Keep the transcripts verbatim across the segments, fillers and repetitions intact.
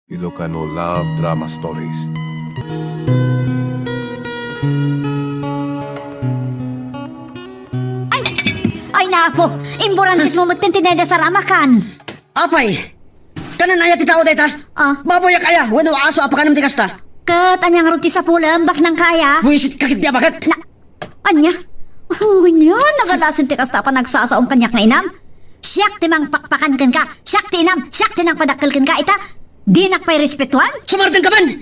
Ilocano Love Drama Stories. Ay! Ay, napo! Imburantes mo met ti neda saramakan. Apay! Kanan aya ti tao dayta? Ah. Baboyak aya, wenno aso a pakanem ti kasta? Ket ania ngarud ti sapulem, baknang kaya? Buisit ka ket di abaket. Na, ania? Oh, ania? Nagalasin ti kasta a panagsasaom kaniak nga inam? Siak ti mangpakpakan kenka, siak ti inam, siak ti nangpadakkel kenka, ita? Dinak pay respetuan? Sumardeng ka man!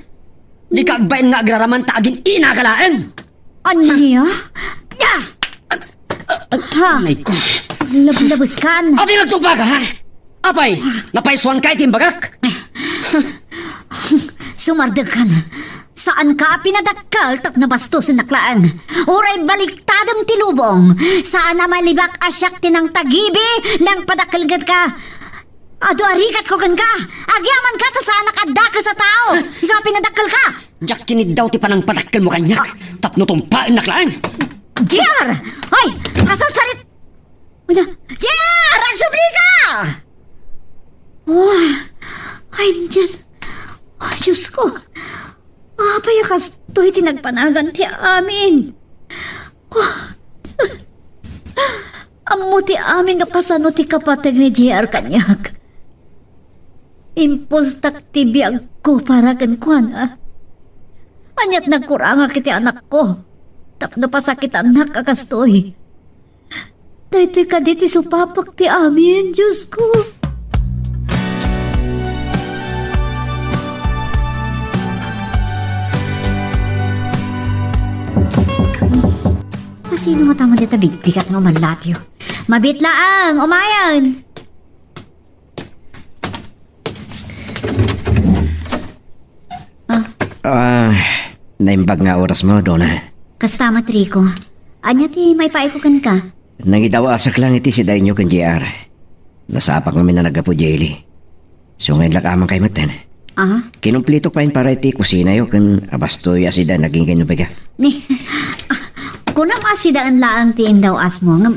Di ka agbain nga agraraman ta agin-ina ka laeng! Ania? Ah! Ha? Ay ko. Lablabes kan. Abi nagtungpa ka, ha? Apay, napaysuan ka iti imbagak? Sumardeng kan. Saan ka a pinadakkel tapno bastosen nak laeng. Uray baliktadem ti lubong. Saan a malibak a siak ti nangtagibi, nangpadakkel kenka. Adu a rigat ko kenka. Agyaman ka ta saan a kadakes a tao. Isu a pinadakkel ka. Diak kiniddaw ti panangpadakkel mo kaniak. Ah. Tapno tumpaen nak laeng. J R! Hoy! Kasasarita! Ano? J R! Agsubli ka! Oh, ay, diyan. Oh, Diyos ko. Apay a kastoy ti nagpanagan ti amin. Oh. Ammo ti amin no kasano ti kapateg ni J R kaniak. Impostak ti biagko para kenkuana. Aniat nagkurangak iti anakko tapno pasakitannak a kastoy. Daytoy kadi ti supapak ti amin, Diosko. Asino nga tama dita bigbigat nga umallatyo? Mabit laang, umayan! Ah. Ah, naimbag nga oras mo, Dona. Kasta met, Rico. Ania ti maipaayko kenka? Nangidaw-asak lang iti sidaenyo ken J R. Nasapak ngamin a naggapu diay ili. Isu nga inlak-aman kay metten. Ah? Kinumplitok pay para iti kusinayo ken abastoy a sida naging ken biga. Ni, ah, kunam a sidaen laeng ti indaw-asmo, ngem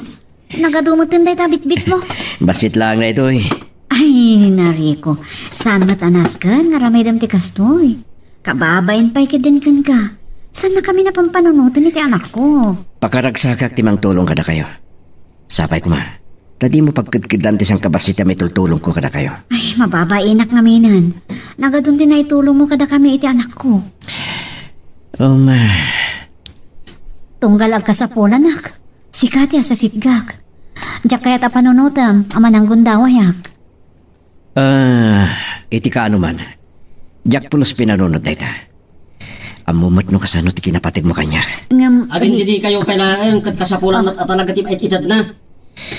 nagadu metten dayta bitbitmo. Bassit laeng daytoy. Ay, Rico, saan met a nasken nga aramidem ti kastoy? Kababain pay ketdin kenka. Saannakami a pampanunoten iti anakko. Pakaragsakak ti mangtulong kadakayo. Sapay koma, ta dimo pagkedkeddan ti sangkabassit a maitultulongko kadakayo. Ay, mababainak ngaminen. Nagadun ti naitulongmo kadakami iti anakko. Um, ah. Tunggal agkasapulanak. Sika ti asasitgak. Diak kayat a panunotem a mananggundawayak. Ah, iti kaano man, diak pulos pinanunot dayta. Ammo met no kasano ti kinapateg mo kaniak. Ngem, agin didi kayo pay laeng ket kasapulan met a talaga ti maititedna.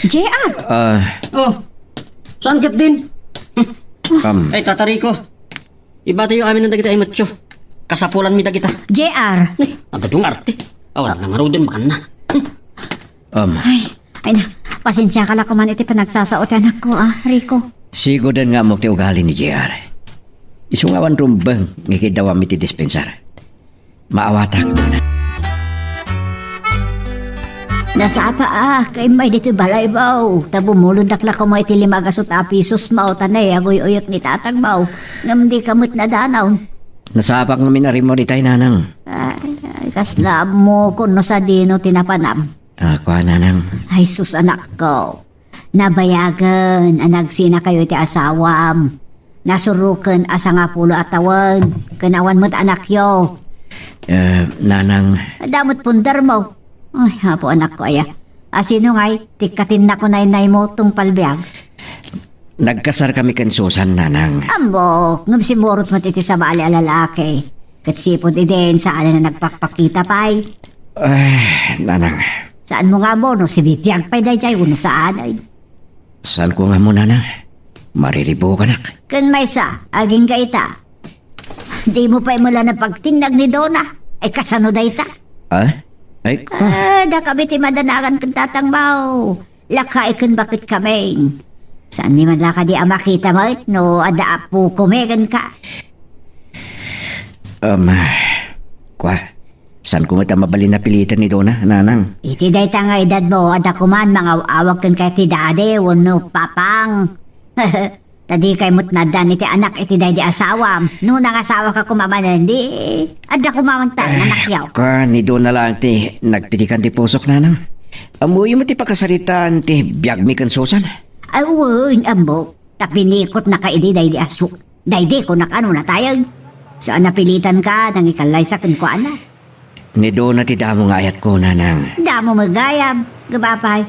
J R! Ah. Oh, saan ketdin? Um. Ay, Tata Rico. Ibatiyo amin dagita ay matyo. Kasapulanmi dagita. J R! Ni, agadong arte. Awan na ngaruden makanna. Um. Ay, ay na, pasensiaka la koman iti panagsasao ti anakko, ah, Rico. Sigoden nga ammok ti ugali ni J R. Isu nga awan rumbeng nga ikiddawam iti dispensar. Maawatak, Dona. Nasapa a, kaimmay ditoy balaymo. Ta bumulondak la koma iti lima a gasut a pisosmo, ta nayaguy-uyot ni tatangmo. Ngem dika met nadanaw. Nasapak ngamin a rimmuar itay, Nanang. Ay, ay, kasla ammokon no sadino ti napanam. Ah, kua, Nanang. Ay, sus, anakko. Nabayagen a nagsinakayo iti asawam. Nasuroken a sangapulo a tawen, ken awan met anakyo. Eh, Nanang. Adda met pundermo. Ay, Apo, anakko aya. Asino ngay ti katinna ko naynaymo tungpal biag? Nagkasarkami ken Susan, Nanang. Ammok, ngem simmurot met iti sabali a lalaki. Ket sipud idin, saan a nagpakpakita pay. Ay, Nanang. Saanmo nga ammo no sibibiag pay daydiay wenno saan, ay? Saanko nga ammo, Nanang. Mariribukanak. Ken maysa, agingga ita. Dimo pay met la napagtinnag ni Dona. Ay, kasano dayta? Ah? Ay, ko. Ah, dakayo ti madanagan ken tatangmo. Lakay ken baket kami. Saanmi man la kadi a makita met no adda apokomi kenka. Um, kua, saanko met a mabalin a piliten ni Dona, Nanang? Iti dayta nga edadmo, adda koman mangaw-awag kenka iti dadi wenno papang. Ta dikay met naaddaan iti anak iti daydi asawam. No nangasawaka koma manen, di adda koma man ta, eh, anakyo. Kuan, ni Dona laeng ti nagpitikan ti pusok, nanang. Ammoyo met ti pakasaritaan ti biagmi ken Susan. Ay, wen, ammok. Ta pinikotnaka idi daydi asu-, daydi kunak a no natayeg. So, a napilitanka, nangikallaysa kenkuana. Ni Dona ti damo nga ayatko, nanang. Damo met gayam, ngem apay.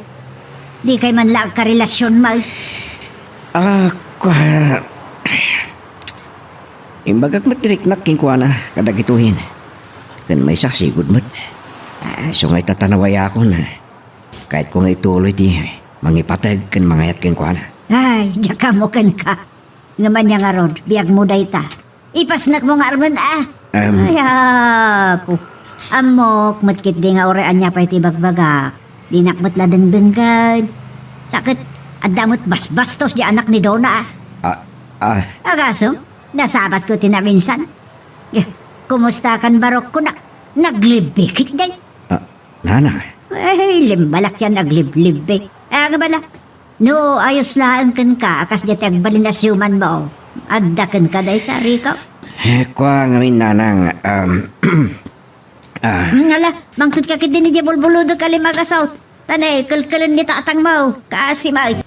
Dikay man la agkarelasion met. Ah, kua-, imbagak met ti riknak kenkuana kadagitoyen. Ken maysa, sigud met. Ah, isu nga ita ta nawayakon. Kayatko nga ituloy ti mangipateg ken mangayat kenkuana. Ay, diak ammo kenka. Ngem ania ngarud, biagmo dayta. Ipasnekmo nga armen, a. Em. Ay, apo. Ammok met ketdi nga uray ania pay ti ibagbagak. Dinak met la dengdenggen. Sa ket, adda met basbastos diay anak ni Dona, a. Ah, ah. Agasem, nasabatko ti naminsan. Eh, kumustakan, barok, kunak? Naglibbi ketdi. Ah, nanang. Ay, limbalak yan, nagliblibbi. Ah, nga bala, no, ayos laeng kenka, a kasdiay ti agbalin a siumanmo. Adda kenka dayta, Rico? Eh, kua ngamin, nanang, um, ah. Ngala, mangted ka ketdi diay bulbuludek a lima a gasut. Ta ne, kelkelen ni tatangmo. Kaasi met.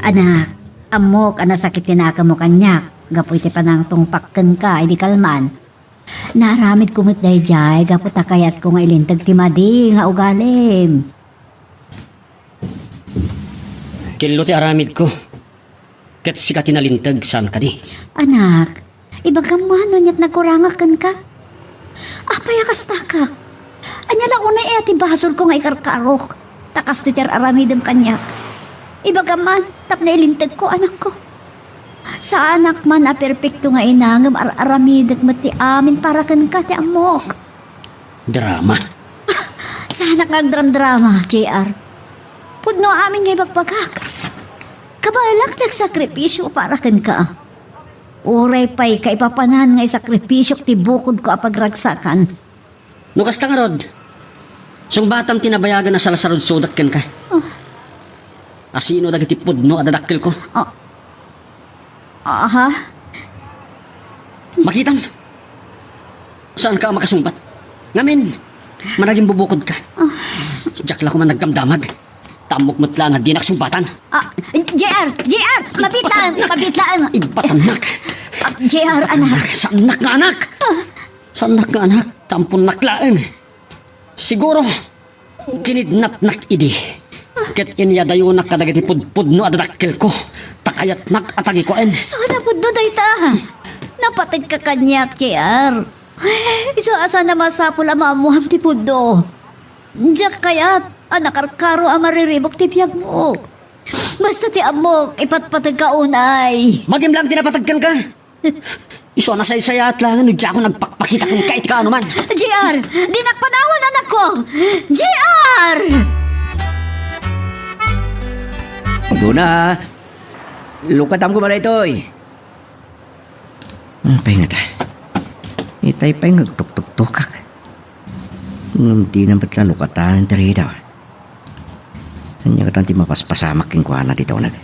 Anak, ammok a nasakit ti nakemmo kaniak gapu iti panangtungpak kenka idi kalman. Naaramidko met daydiay gapu ta kayatko nga ilinteg ti madi nga ugalim. Kello ti aramidko. Ket sika ti nalinteg, saan kadi? Anak, ibagam man no aniat nagkurangak kenka. Apay a kastakak? Ania la unay aya ti basolko nga ikarkarok? Ta kastoy ti ar-aramidem kaniak. Ibagam man tapno ilintegko, anakko. Saanak man a perpekto nga ina, ngem ar-aramidek met ti amin para kenka ti ammok. Drama. Saanak nga agdramdrama, J R. Pudno amin nga ibagbagak. Kabaelak ti agsakripisio para kenka. Uray pay kaipapanan nga isakripisiok ti bukodko a pagragsakan. No kasta ngarud, sungbatam ti nabayagen a sarsarudsodek kenka. Ah. Asino dagiti pudno a dadakkelko? Ah. Aha? Makitam. Saanka a makasungbat. Ngamin, managimbubukodka. Ah. Diak la koma nagdamdamag. Ta ammok met laeng a dinak sungbatan. Ah, J R! J R! Mabiit laeng! Mabiit laeng! Ibbatannak! Ah, J R, anak. Saannak nga anak! Ah. Saannak nga anak! Ta amponnak laeng. Siguro, kinidnapnak idi. Ket inyadayonak kadagiti pudpudno a dadakkelko, ta kayatnak a tagikuaen. Saan a pudno dayta? Napategka kaniak, J R. Isu a saan a masapul a maammoam ti pudno. Diak kayat a nakarkaro a mariribuk ti biagmo. Basta ti ammok, ipatpategka unay. Magimlam ti napateg kenka. Isu a nasaysayaat laengen no diakon agpakpakita kenka iti kaanoman. J R! Dinak panawan, anakko! J R! Dona, lukatam koma daytoy. Apay ngata? Itay pay nga agtuktuktokak. Ngem dina met la lukatan ti ridaw. Ania ngatan ti mapaspasamak kenkuana dita uneg?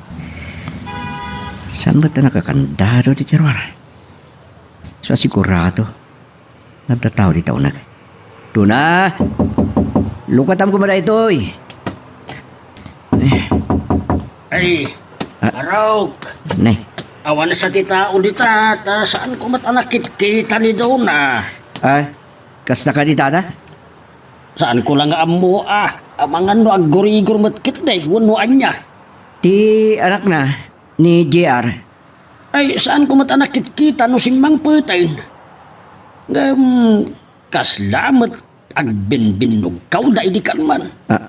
Saan met a nakakandado dita ruar? Sa sigurado, adda tao dita uneg. Dona! Lukatam koma daytoy! Eh. Ay, ah. Arok! Nay. Awan sa ti tao dita, ta saanko met a nakitkita ni Dona. Ah, kasta kadi, tata? Saanko la nga ammo, a, amangan no aggurigor met ketdi wenno ania. Ti anakna, ni J R. Ay, saanko met a nakitkita no simmangpeten. Ngem, kasla met agbinbinnugkawda idi kalman. Ah,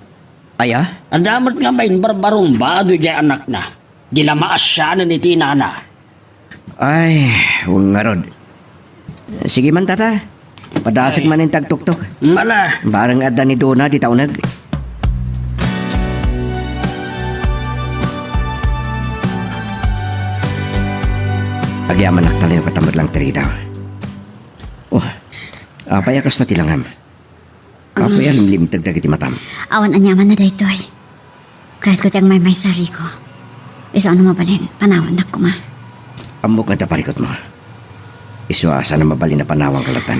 aya? Adda met nga maimbarbarumbado diay anakna. Di la maasianen iti inana. Ay, wen ngarud. Sige man, tata. Padasek manen ti agtuktok. Mala. Bareng adda ni Dona dita uneg. Agyamanak talayo katamet lang ti ridaw. Oh, apay a kasta ti langam? Apay a limlimteg dagiti matam? Awan aniamanna daytoy. Kayatko ti agmaymaysa, Rico. Isu a no mabalin, panawannak koma. Ammok nga adda parikutmo. Isu a saan a mabalin a panawanka latta.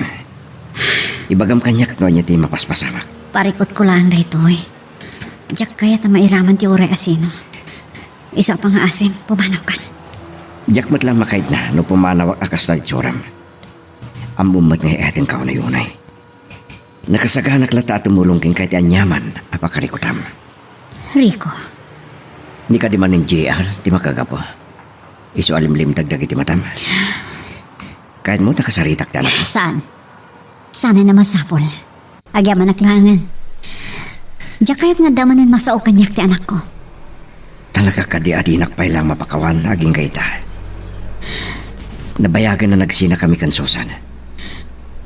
Ibagam kaniak no ania ti mapaspasamak. Parikutko laeng daytoy. Diak kayat a mairaman ti uray a sino. Isu a pangngaasim, pumanawkan. Diak met laeng makaidna no pumanawak a kasta ti itsuram. Ammom met nga iyatenka unay-unay. Nakasaganak latta a tumulong kenka iti aniaman a pakarikutam. Rico. Ni kadi manen J R ti makagapu. Isu a limlimteg dagiti matam. Kayatmo ta kasaritak ti anakmo? Saan? Saan a masapul? Agyamanak laengen. Diak kayat nga adda manen masao kaniak ti anakko. Talaga kadi a dinak pay laeng mapakawan agingga ita? Nabayagen a nagsinakami ken Susan.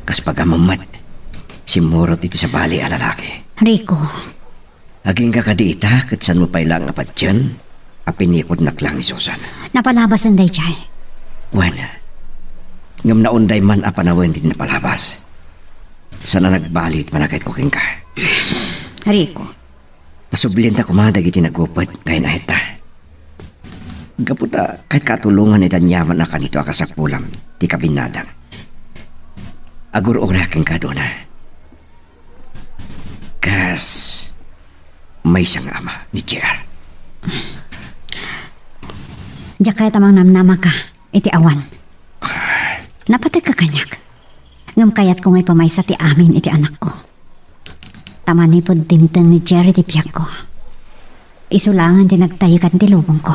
Kas pagammom met, simmurot iti sabali a lalaki. Rico. Agingga kadi ita ket saanmo pay laeng a patien a pinikutnak laeng ni Susan? Napalabasen daydiay. Wen, ngem naunday man a panawen ti napalabas. Saan a nagbali ti panagayatko kenka. Rico. Pasublienta koma dagiti nagupet nga inayetta. Gapu ta kayatko a tulongan iti aniaman a kanito a kasapulam ti kabinnadam. Agur-uray kenka, Dona. Kas maysa nga ama ni J R. Diak kayat a mangnamnamaka iti awan. Napategka kaniak. Ngem kayatko nga ipamaysa ti amin iti anakko. Ta manipud dimteng ni Jerry ti biagko, isu laengen ti nagtayegan ti lubongko.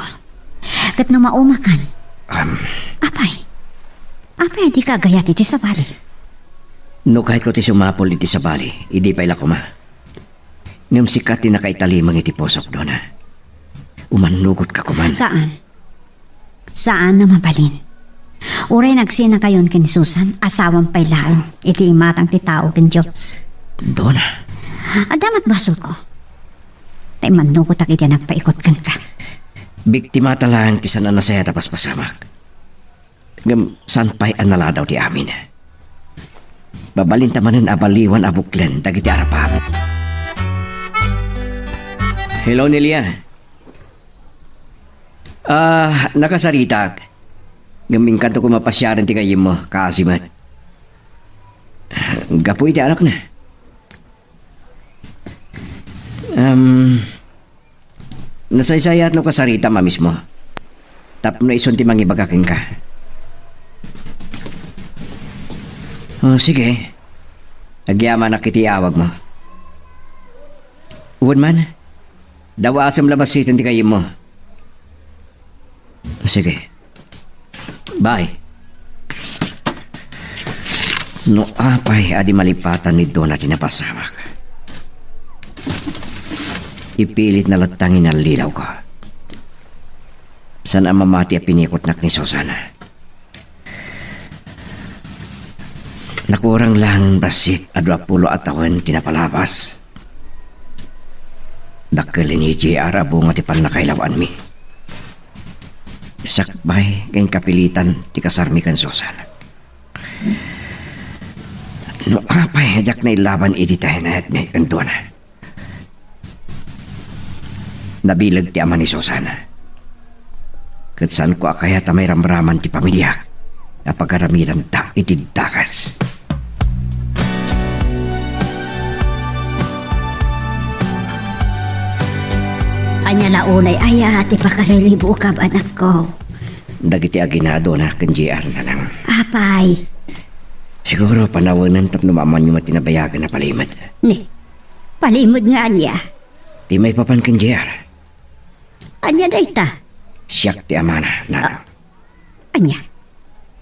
Ket no maumakan, Am. Apay? Apay a dika agayat iti sabali? No kayatko ti sumapul iti sabali, idi pay la koma. Ngem sika ti nakaitalimeng iti pusok, Dona. Umannugotka koman. Saan? Saan a mabalin. Uray nagsinakayon ken Susan, asawam pay laeng iti imatang ti tao ken Dios. Dona. Adda met basolko. Ta immannugotak iti nagpaikut kenka. Biktimata laeng ti saan a nasayaat a paspasamak. Ngem saan pay a naladaw ti amin. Mabalinta manen a baliwan a buklen dagiti arpap. Hello, Nelia. Ah, nakasaritak. Ngem inkanto koma pasiaren ti gayyemmo, kaasi met. Gapu iti anakna. Um, nasaysayaat no kasaritam a mismo. Tapno isun ti mangibaga kenka. Oh, sige. Agyamanak iti awagmo. Wen man, dawasem la bassit ti gayyemmo. Sige. Bye. No apay a di malipatan ni Dona ti napasamak, ipilitna latta nga inallilawko. Saan a mamati a pinikutnak ni Susan. Nakurang lang bassit a dua pulo a tawen ti napalabas. Dakkel ni J R a bunga ti pannakailawanmi. Sakbay nga inkapilitan ti kasarmi ken Susan. No apay a diak nailaban iti taynayatmi ken Dona. Nabileg ti ama ni Susan. Ket saanko a kayat a mairamraman ti pamiliak a pagaramidanta iti dakes. Ania la unay aya ti pakariribukam, anakko? Dagiti aginadona ken J R, nanang. Apay? Siguro panawenem tapno maammoanyo met ti nabayagen a palimed. Ni, palimed nga ania? Ti maipapan ken J R. Ania dayta? Siak ti amana, nanang. Ania?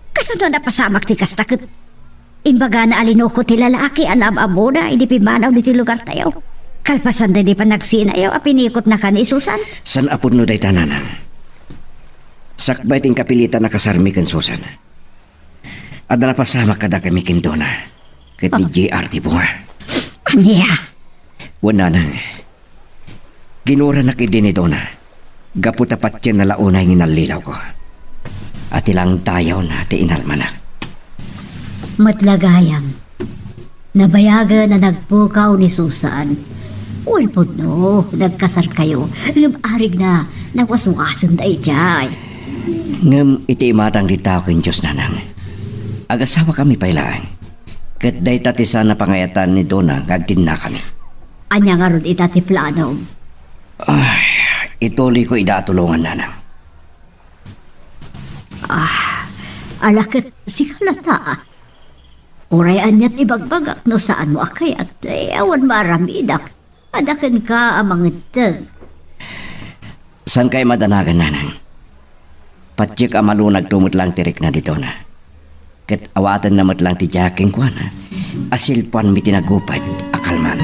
Kasano a napasamak ti kasta ket imbagana a linuko ti lalaki a naam-ammona idi pimmanaw ditoy lugartayo? Kalpasan daydi panagsinayo a pinikutnaka ni Susan? Saan a pudno dayta, nanang. Sakbay ti inkapilitan a kasarmi ken Susan, adda napasamak kadakami ken Dona ket ni Ah. J R ti bunga. Ania? Wen, nanang. Ginuranak idi ni Dona gapu ta patienna la unay nga inallilawko. A ti langdayawna ti inalmanak. Met la gayam, Nabayagen a nagpukaw ni Susan. Wen pudno, nagkasarkayo, ngem arigna, nawaswasen daydiay. Ngem iti imatang ti tao ken Dios, nanang, agasawakami pay laeng. Ket dayta ti saan a pangayatan ni Dona nga agtinnakami. Ania ngarud ita ti planom? Ay, ituliyko ida a tulongan, nanang. Ah, ala ket sika latta. Uray aniat ibagbagak no saanmo a kayat, eh, awan maaramidak. Adda kenka a mangeddeng. Saankay madanagan, nanang. Patiek a malunagto met laeng ti rikna ni Dona. Ket awatenna met laeng ti diak kenkuana a silpuanmi ti nagupad a kalman.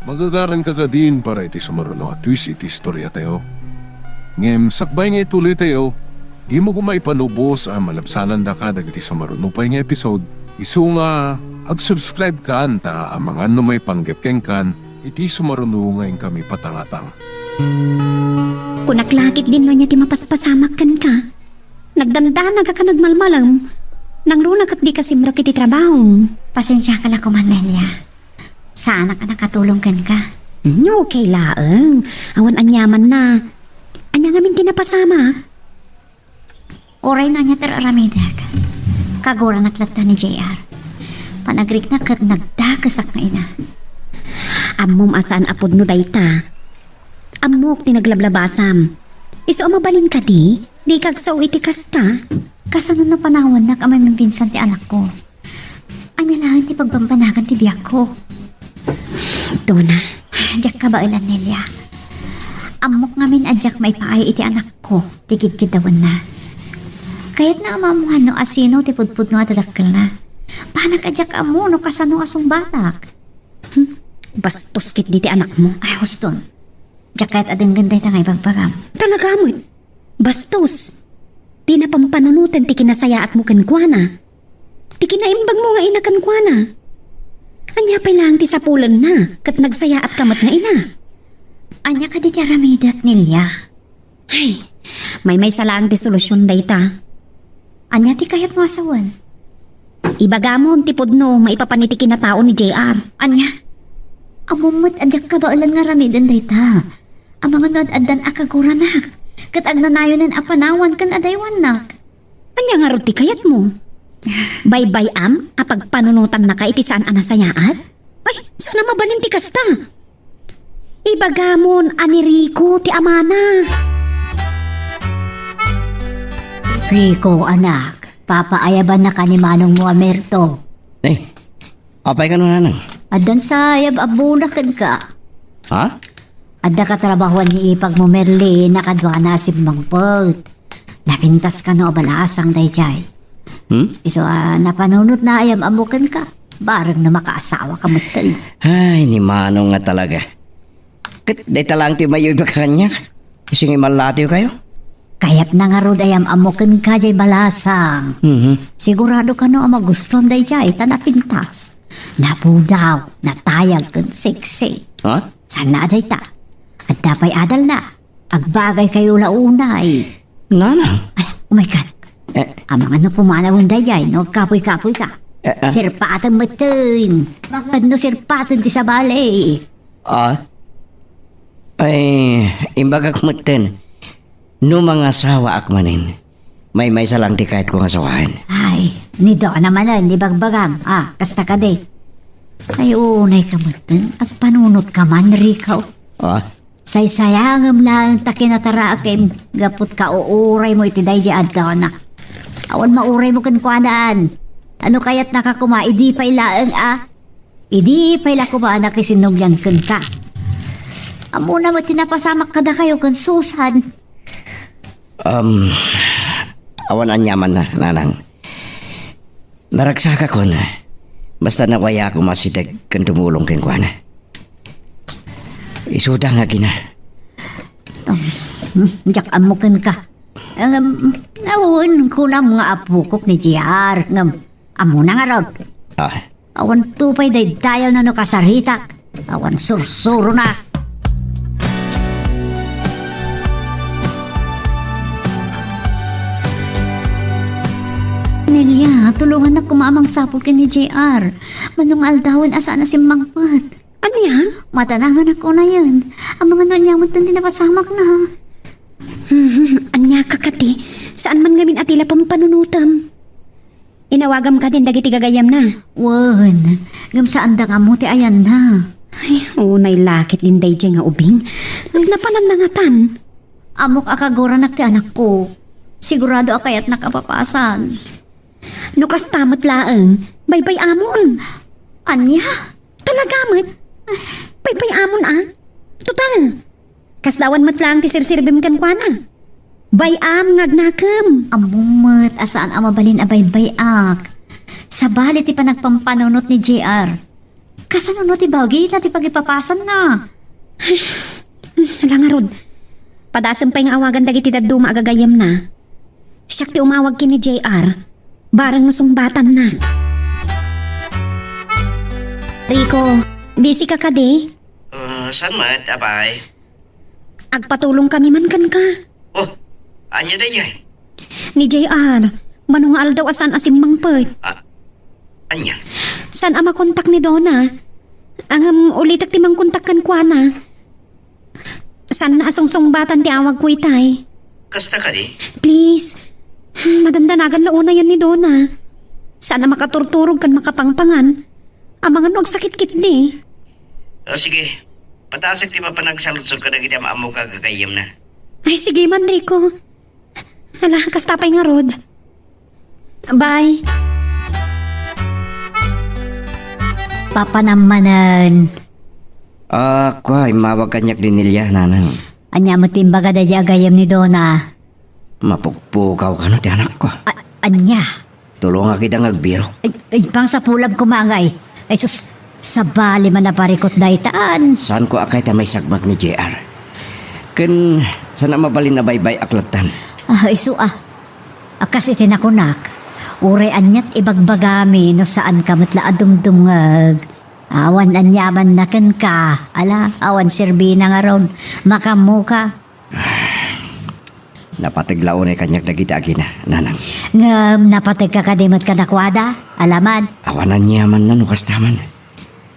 Magagaranka kadin para iti sumaruno a twist iti istoriatayo. Ngem sakbay nga ituloytayo, dimo koma ipanubos a malabsanandaka dagiti sumaruno pay nga episode, isu nga ag-subscribe kan ta amangan no maipanggep kenkan iti sumaruno nga inkami patangatang. Kunak la ketdin no ania ti mapaspasamak kenka. Nagdandanag a ka nagmalmalem. Nangruna ket dika simrek iti trabaho. Pasensiaka la koma, Nelia. Saanak a nakatulong kenka. Hmm, okay laeng. Awan aniamanna. Ania ngamin ti napasamak? Uray no ania ti ar-aramidek, kaguranak latta ni J R. Panagriknak ket nagdakesak nga ina. Ammom a saan a pudno dayta. Ammok ti naglablabasam. Isu a mabalin kadi, dika agsao iti kasta. Kasano no panawannak a mamimbinsan ti anakko? Ania laeng ti pagbambanagan ti biagko? Dona. Diak kabaelan, Nelia. Ammok ngamin a diak maipaay iti anakko ti kidkiddawenna. Kayatna a maamuan no asino ti pudpudno a dadakkelna. Panak a diak ammo no kasano a sungbatak. Hmm? Bastos ketdi ti anakmo. Ay, huston. Diak kayat a denggen dayta nga ibagbagam. Talaga met. Bastos. Ti napampanunoten ti kinasayaatmo kenkuana. Ti kinaimbagmo nga ina kenkuana. Ania pay laeng ti sapulenna ket nagsayaatka met nga ina? Ania kadi ti aramidek, Nelia? Ay, maymaysa laeng ti solusion dayta. Ania ti kayatmo a sawen? Ibagamon ti pudno maipapan iti kinatao ni J R. Ania? Ammom met a diak kabaelan nga aramiden dayta. Amangan no ad-addan a kaguranak, ket agnanayonen a panawan ken adaywannak. Ania ngarud ti kayatmo? Baybay-am a pagpanunotannaka iti saan a nasayaat? Ay, saan a mabalin ti kasta? Ibagamon a ni Rico ti amana. Rico, anak, papaayabannaka ni manongmo a Merto. Eh, apay kano, nanang? Addan sa ayab-ammona kenka. Ha? Adda katrabahuan ni ipagmo Merlin a kaduana a simmangpet. Napintas kano a balasang daydiay. Hmm? Isu a napanunotna a ayab-ammo kenka. Bareng no makaasawaka metten. Ay, ni Manong nga talaga. Ket dayta laeng ti mayuyuga kaniak. Isu nga imallatiwkayo. Kayatna ngarud a ayab-ammo kenka, diay balasang. Mhm. Sigurado kano a magustuam daydiay ta napintas. Napudaw, natayag ken sexy. Ha? Saan a dayta? Adda pay adalna. Agbagaykayo la unay. Nanang? Ay, oh my God. Eh. Amangan no pumanawen daydiay, no agkapuy-kapuy ka. Eh, ah. Sirpaten metten. Amangan no sirpaten ti sabali. Ah? Ay, imbagak metten, no mangasawaak manen, maymaysa lang ti kayatko nga asawaen. Ay, ni Dona manen, ni bagbagam. Ah, kasta kadi. Ay, unay ka metten, agpanunot ka man, Rico. Ah? Saysayangem laeng ta kinatarakem gapu ta kauuraymo iti daydi a Dona. Awan mauraymo kenkuana. Ta no kayatnaka koma, idi pay laeng a Idi pay la koma a nakisinnugian kenka. Ammona met ti napasamak kadakayo ken Susan. Um, awan aniamanna, nanang. Naragsakakon, basta nawayaak a umasideg ken tumulong kenkuana. Isuda nga agina. Um, diak ammo kenka. Ngem, awan kunam nga apokok ni J R, ngem, ammona ngarud. Ah. Awan to pay daydayawna no kasaritak. Awan sursurona. Nelia, tulongannak koma a mangsapul ken ni J R. Mano nga aldawen a saan a simmangpet. Ania? Madananganak unayen. Amangan no ania met ti napasamakna. Hmm, ania ka kadi? Saan man ngamin a ti la pampanunotem? Inawagam kadin dagiti gagayyemna? Wen, ngem saanda nga ammo ti ayanna. Ay, unay la ketdin daydiay nga ubing. Napananna ngatan. Ammok a kagurannak ti anakko. Sigurado a kayatnak a papasan. No kasta met laeng, baybay-amon. Ania? Talaga met? Baybay-amon a? Total, kasla awan met laeng ti serserbim kenkuana. Bay-am nga agnakem. Ammom met a saan a mabalin a baybay-ak. Sabali ti panagpampanunot ni J R. Kasano no ti bagina ti pagipapasanna? Ala ngarud, padasem pay nga awagan dagiti dadduma a gagayyemna. Siak ti umawag ken ni J R, bareng no sungbatannak. Rico, busy ka kadi? Ah, saan met, apay? Agpatulong kami man kenka. Oh, ania daydiay? Ni J R, mano nga aldaw a saan a simmangpet. Ah, ania? Saan a makontak ni Dona. Ngem ulitek ti mangkontak kenkuana. Saanna a sungsungbatan ti awagko itay. Kasta kadi? Please. Madandanagan la unayen ni Dona. Saan a makaturturog ken makapangpangan. Amangan no agsakit ketdi. O, sige. Padasek ti mapan agsaludsod kadagiti am-ammoka a gagayyemna. Ay, sige man, Rico. Ala, kasta pay ngarud. Bye. Papanam manen. Ah, kua, immawag kaniak ni Nelia, nanang. Ania met ti imbaga daydiay a gayyem ni Dona? Mapukpukaw kano ti anakko. A-, ania? Tulongak ida nga agbirok. Ay, ay, pangsapulak koma ngay. Ay, sus, sabali man a parikot daytan. Saanko a kayat a maisagmak ni J R. Ken saan a mabalin a baybay-ak lattan. Ah, isu a. A, kas iti nakunak, uray aniat ibagbagami no saanka met la a dumdumngeg. Awan aniamanna kenka. Ala, awan serbina ngarud. Makammoka. Napateg la unay kaniak dagiti agina, nanang. Ngem napategka kadi met kadakuada? Alaman. Awan aniamanna no kasta man.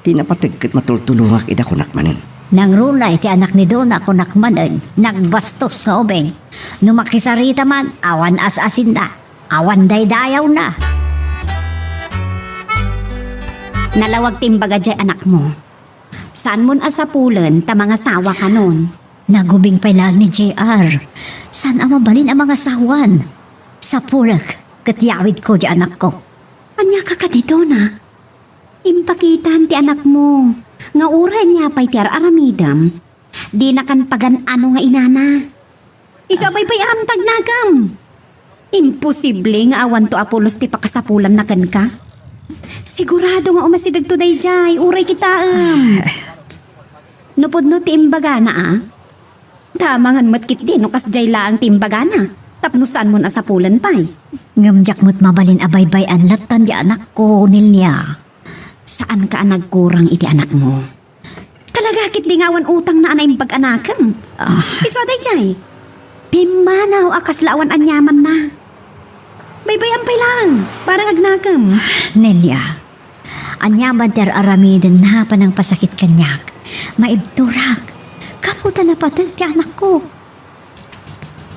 Ti napateg ket matultulongak ida, kunak manen. Nangruna iti anak ni Dona, kunak manen. Nagbastos nga ubing. No makisarita man, awan as-asinna. Awan daydayawna. Nalawag ti imbaga diay anakmo. Saanmon a sapulen ta mangasawa kanon. Nagubing pay laeng ni J R. Saan a mabalin a mangasawan? Sapulek ket yawidko diay anakko. Ania ka kadi, Dona? Impakitam ti anakmo nga uray ania pay ti ar-aramidem, dinakan pagan-ano nga inana. Isu a baybay-am ti agnakem. Imposible nga awanto a pulos ti pakasapulanna kenka. Sigurado nga umasidegto daydiay, uray kitaem. No pudno ti imbagana, a? Ta amangan met ketdi no kasdiay laeng ti imbagana, tapno saanmon a sapulen pay. Ngem diak met mabalin a baybay-an lattan diay anakko, Nelia. Saanka a nagkurang iti anakmo. Talaga ketdi nga awan utangna a naimbag a nakem. Ah. Isu a daydiay. Pimmanaw a kasla awan aniamanna. Baybay-am pay laeng, bareng agnakem. Nelia, aniaman ti ar-aramidenna a panangpasakit kaniak. Maibturak. Gapu ta napateg ti anakko.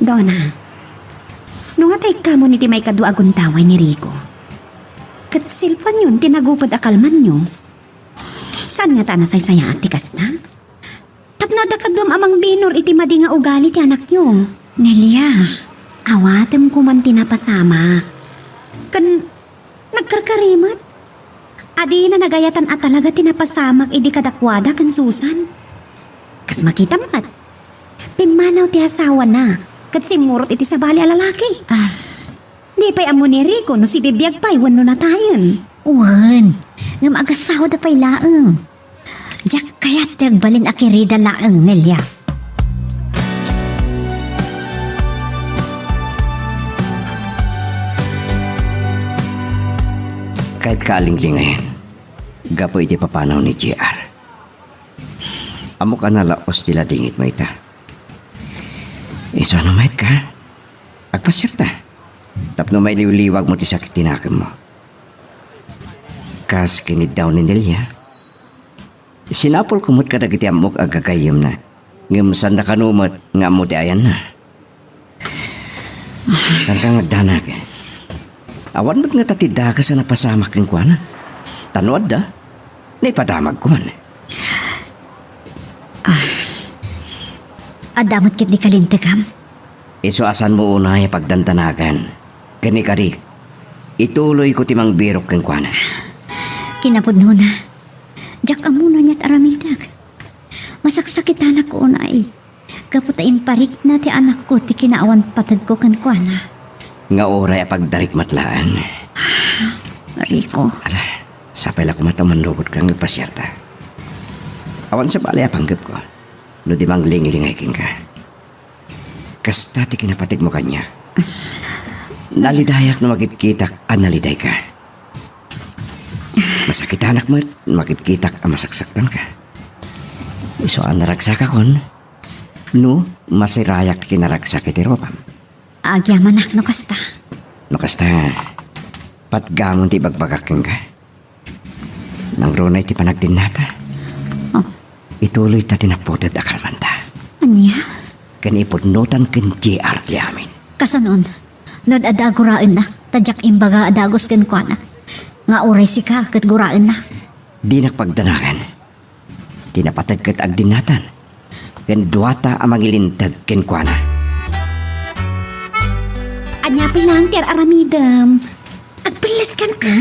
Dona, no nga ta ikkamon iti maikadua a gundaway ni Rico, ket selpoanyon ti naguped a kalmanyo, saan ngata a nasaysayaat ti kasta? Tapno adda kaduam a mangbinor iti madi nga ugali ti anakyo. Nelia. Awatem koman ti napasamak. Ken nagkarkari met. A dina nagayatan a talaga ti napasamak idi kadakuada ken Susan. Kas makitam met, pimmanaw ti asawana ket simmurot iti sabali a lalaki. Ah. Di pay ammo ni Rico no sibibiag pay wenno natayen. Wen, ngem agasawada pay laeng. Diak kayat ti agbalin a kirida laeng, Nelia. Kayat ka a linglingayen gapu iti papanaw ni J R. Ammok a nalaos ti ladingitmo ita. Isu a no mayat ka, agpasiarta. Tapno mailiwliwagmo ti sakit ti nakemmo. Kas kiniddaw ni Nelia, sinapulko met kadagiti ammok a gagayyemna. Ngem sanda kano met nga ammo ti ayanna. Saanka nga agdanag? Awan met ngata ti dakes a napasamak kenkuana. Ta no adda, naipadamagko man. Adda met ketdi kalintegam? Isu a saanmo unay a pagdandanagan. Ken ikarik, ituloyko ti mangbirok kenkuana. Kinapudnona, diak ammo no aniat aramidek. Masaksakitanak unay. Gapu ta imparikna ti anakko ti kinaawan pategko kenkuana. Nga uray a pagdarik met laeng. Rico. Ala, sapay la koma ta mannugotka nga agpasiarta. Awan sabali a panggepko no di manglinglingay kenka. Kasta ti kinapategmo kaniak. Nalidayak no makitkitak a nalidayka. Masakitanak met no makitkitak a masaksaktanka. Isu a naragsakakon no masirayak ti kinaragsak iti rupam. Agyamanak no kasta. No kasta, patgamon ti ibagbagak kenka. Nangruna iti panagdinnata. Oh. Ituloyta ti naputed a kalmanta. Ania? Ken ipudnotan ken J R ti amin. Kasanon? No adda guraennak, ta diak imbaga a dagus kenkuana. Nga uray sika ket guraenna. Dinak pagdanagan. Ti napateg ket agdinnatan. Ken duata a mangilinteg kenkuana. Ania pay laeng ti ar-aramidem? Agpelleskan a.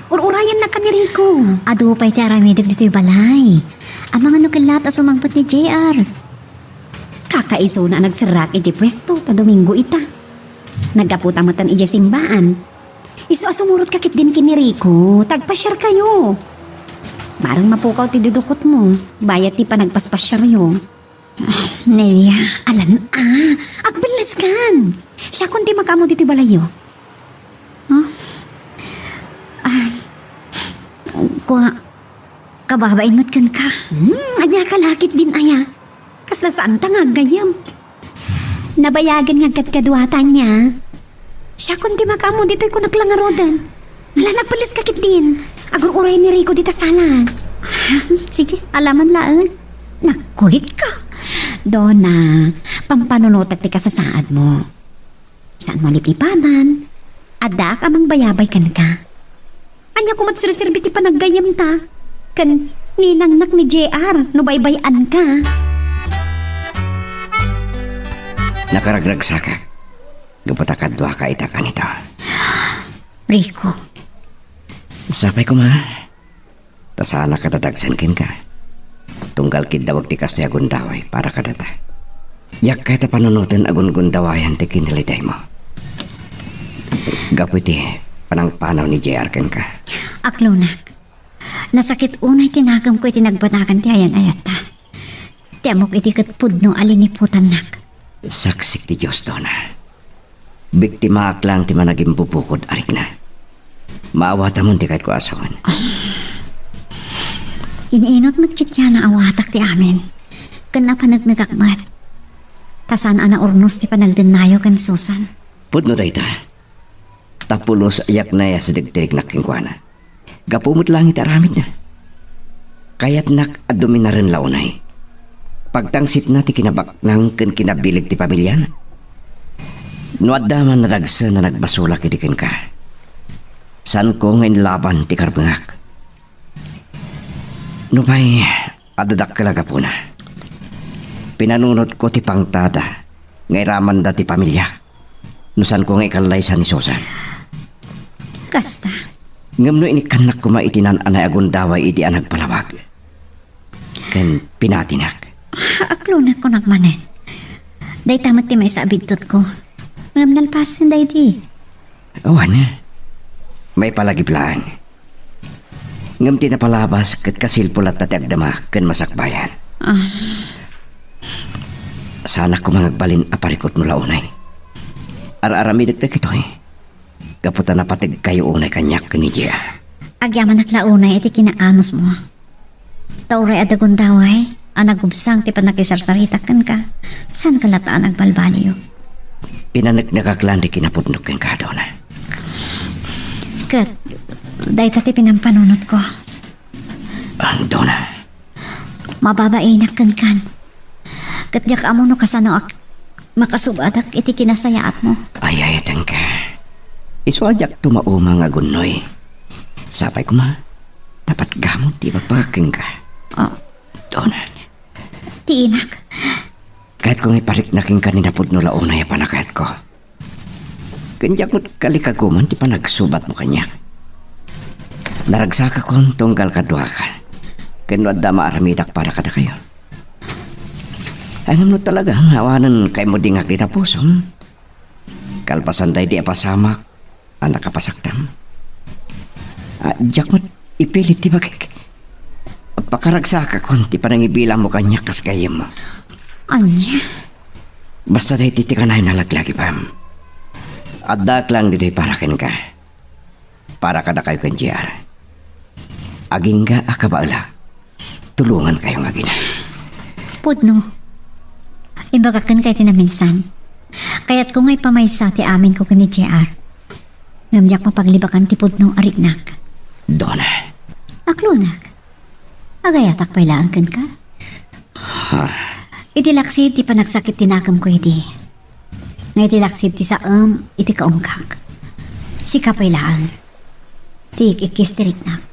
Ur-urayennak ni Rico. Adu pay ti aramidek ditoy balay. Amangan no kellat a sumangpet ni J R. Kakaisuna a nagserrak iti puesto ta Domingo ita. Naggaputa metten idiay simbaan. Isu a sumurotka ketdin ken ni Rico, ta agpasiarkayo. Mareng mapukaw ti dudukotmo, bayat ti panagpaspasiaryo. Nelia. Alan a, agpelleskan. Siakon ti makaammo ditoy balayyo. Huh? Ah, kua, kababain met kenka. Hmm, ania ka la ketdin aya? Kasla saanta nga aggayyem. Nabayagen nga agkadkaduata ania. Siakon ti makaammo ditoy kunak la ngaruden. Ala, nagpelleska ketdin. Agur-uray ni Rico dita salas. Sige, alaman laeng. Nagkulitka. Dona, pampanunotek ti kasasaadmo. Saanmo a liplipadan. Addaak a mangbayabay kenka. Ania koma ti serserbi ti panaggayyemta? Ken ninangnak ni J R no baybay-anka. Nakaragragsakak. Gapu ta kaduaka ita kanito. Rico. Sapay koma. Ta saanak a dadagsen kenka. Tunggal kiddawek ti kastoy a gundaway para kadata. Diak kayat a panunoten a gungundawayan ti kinalidaymo. Gapu iti panangpanaw ni J R kenka. Aklonak. Nasakit unay ti nakemko iti nagbanagan ti ayan-ayatta. Ti ammok idi ket pudno a liniputannak. Saksik ti Dios, Dona. Biktimaak laeng ti managimbubukod a rikna. Maawatamon ti kayatko a sawen. Iniinut met ketdi a naawatak ti amin. Ken napanegnegak met. Ta saan a naurnos ti panagdennayo ken Susan. Pudno dayta. Ta pulos a yaknay a sidegdegnak kenkuana. Gapu met laeng iti aramidna. Kayatnak a duminaren la unay. Pagtangsitna ti kinabaknang ken kinabileg ti pamiliana. No adda man nadagsen a nagbasolak idi kenka, saanko nga inlaban ti karbengak. Nupay adda dakkel a gapuna, pinanunotko ti pangtada nga iramanda ti pamiliak. No saanko nga ikallaysa ni Susan. Kasta. Ngem no inikkannak koma iti naan-anay a gundaway idi a nagpalawag. Ken pinatinak. Aklonak kunak manen. Dayta met ti maysa a bidtutko. Ngem nalpasen daydi. Awan. Maipalagip laeng. Ngem ti napalabas ket kasilpo latta ti agdama ken masakbayan. Ah. Saanak koma nga agbalin a parikutmo la unay. Ar-aramidek dagitoy. Gapu ta napategkayo unay kaniak ken ni Jia. Agyamanak la unay iti kinaanusmo. Ta uray adda gundaway a nagubsang ti pannakisarsaritak kenka, saanka latta a nagbalbaliw. Pinaneknekak laeng ti kinapudnok kenka, Dona. Ket dayta ti pinampanunotko. Ah, Dona. Mababainak kenkan. Ket diak ammo no kasanoak makasubadak iti kinasayaatmo. Ay-ayatenka. Isu a diak tumauma nga agunnoy. Sapay koma, ta patgamon ti ibagbaga kenka. Ah. Dona. Ti inak. Kayatko nga iparikna kenka ni napudno la unay a panagkayatko. Ken diak met kalikaguman ti panagsubatmo kaniak. Naragsakakon tunggal kaduaka. Ken no adda maaramidak para kadakayo. Ay, ngem no talaga nga awanen kaimudingak dita pusom, kalpasan daydi a pasamak a nakapasaktam, a, diak met ipilit ti bagik. Pakaragsakakon ti panangibilanmo kaniak kas gayyemmo. Ania? Basta daytoy ti kanayon a laglagipem. Addaak laeng ditoy para kenka. Para kadakayo ken J R. Agingga a kabaelak, tulongankayo nga agina. Pudno. Imbagak kenka iti naminsan. Kayatko nga ipamaysa ti aminko ken ni J R. Ngem diak mapaglibakan ti pudno a riknak. Dona. Aklonak. Agayatak pay laeng kenka? Ha? Iti laksid ti panagsakit ti nakemko idi. Nga iti laksid ti saem iti kaungkak. Sika pay laeng ti ik-ikkis ti riknak.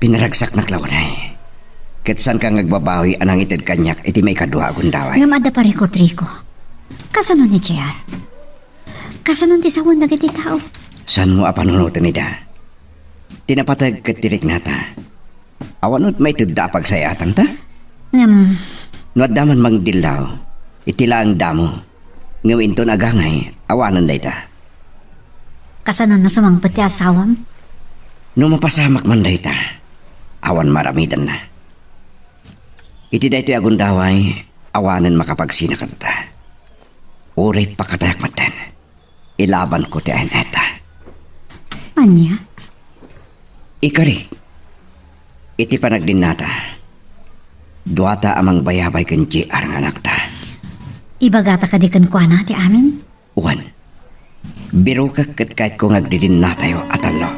Pinaragsaknak la unay. Ket saanka nga agbabawi a nangited kaniak iti maikadua a gundaway. Ngem adda parikut, Rico. Kasano ni J R? Kasano ti sawen dagiti tao? Saanmo a panunoten ida? Ti napateg ket ti riknata. Awan met maitedda a pagsayaatanta? Ngem, no adda man mangdillaw, iti laeng damo. Ngem inton agangay, awanen dayta. Kasano no sumangpet ti asawam? No mapasamak man dayta, awan maaramidanna. Iti daytoy a gundaway, awanen makapagsina kadakuada. Uray pakatayak metten, ilabanko ti ay-ayatta. Ania? Ikarik, iti panagdinnata, duata a mangbayabay ken J R nga anakta. Ibagata kadi kenkuana ti amin? Wen, birokek ket kayatko nga agdidinnatayo a tallo.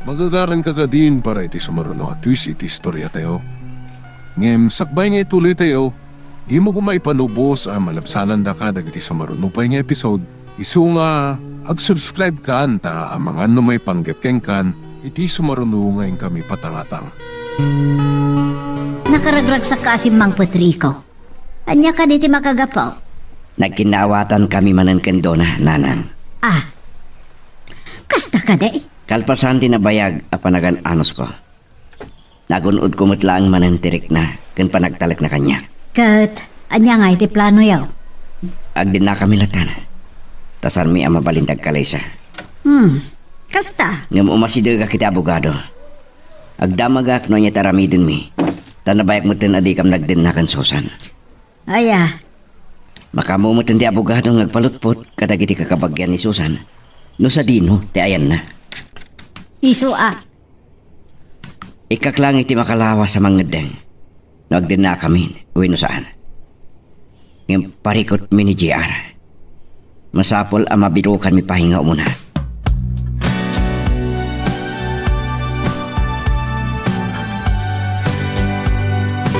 Magagaranka kadin para iti sumaruno a twist iti istoriatayo. Ngem sakbay nga ituloytayo, dimo koma ipanubos a malabsanandaka dagiti sumaruno pay nga episode, isu nga ag-subscribe kan ta amangan no maipanggep kenkan iti sumaruno nga inkami patangatang. Nakaragragsak ka a simmangpet, Rico. Ania kadi ti makagapu? Nagkinnaawatan kami manen ken Dona, Nanang. Ah. Kasta kadi? Kalpasan ti nabayag a panagan-anusko, nagun-odko met laeng manen ti rikna ken panagtalekna kaniak. Ket ania ngay ti planoyo? Agdinnakami latta, ta saanmi a mabalin ti agkalaysa. Hmm, kasta? Ngem umasidegak iti abogado. Agdamagak no ania ti aramidenmi, ta nabayag metten a dikam nagdenna ken Susan. Aya? Makaammo metten ti abogado nga agpalutpot kadagiti kakabagian ni Susan no sadino ti ayanna. Isu a. Ikkak laeng iti makalawas a mangngeddeng no agdennakamin wenno saan. Ngem parikutmi ni J R. Masapul a mabirokanmi pay nga umuna.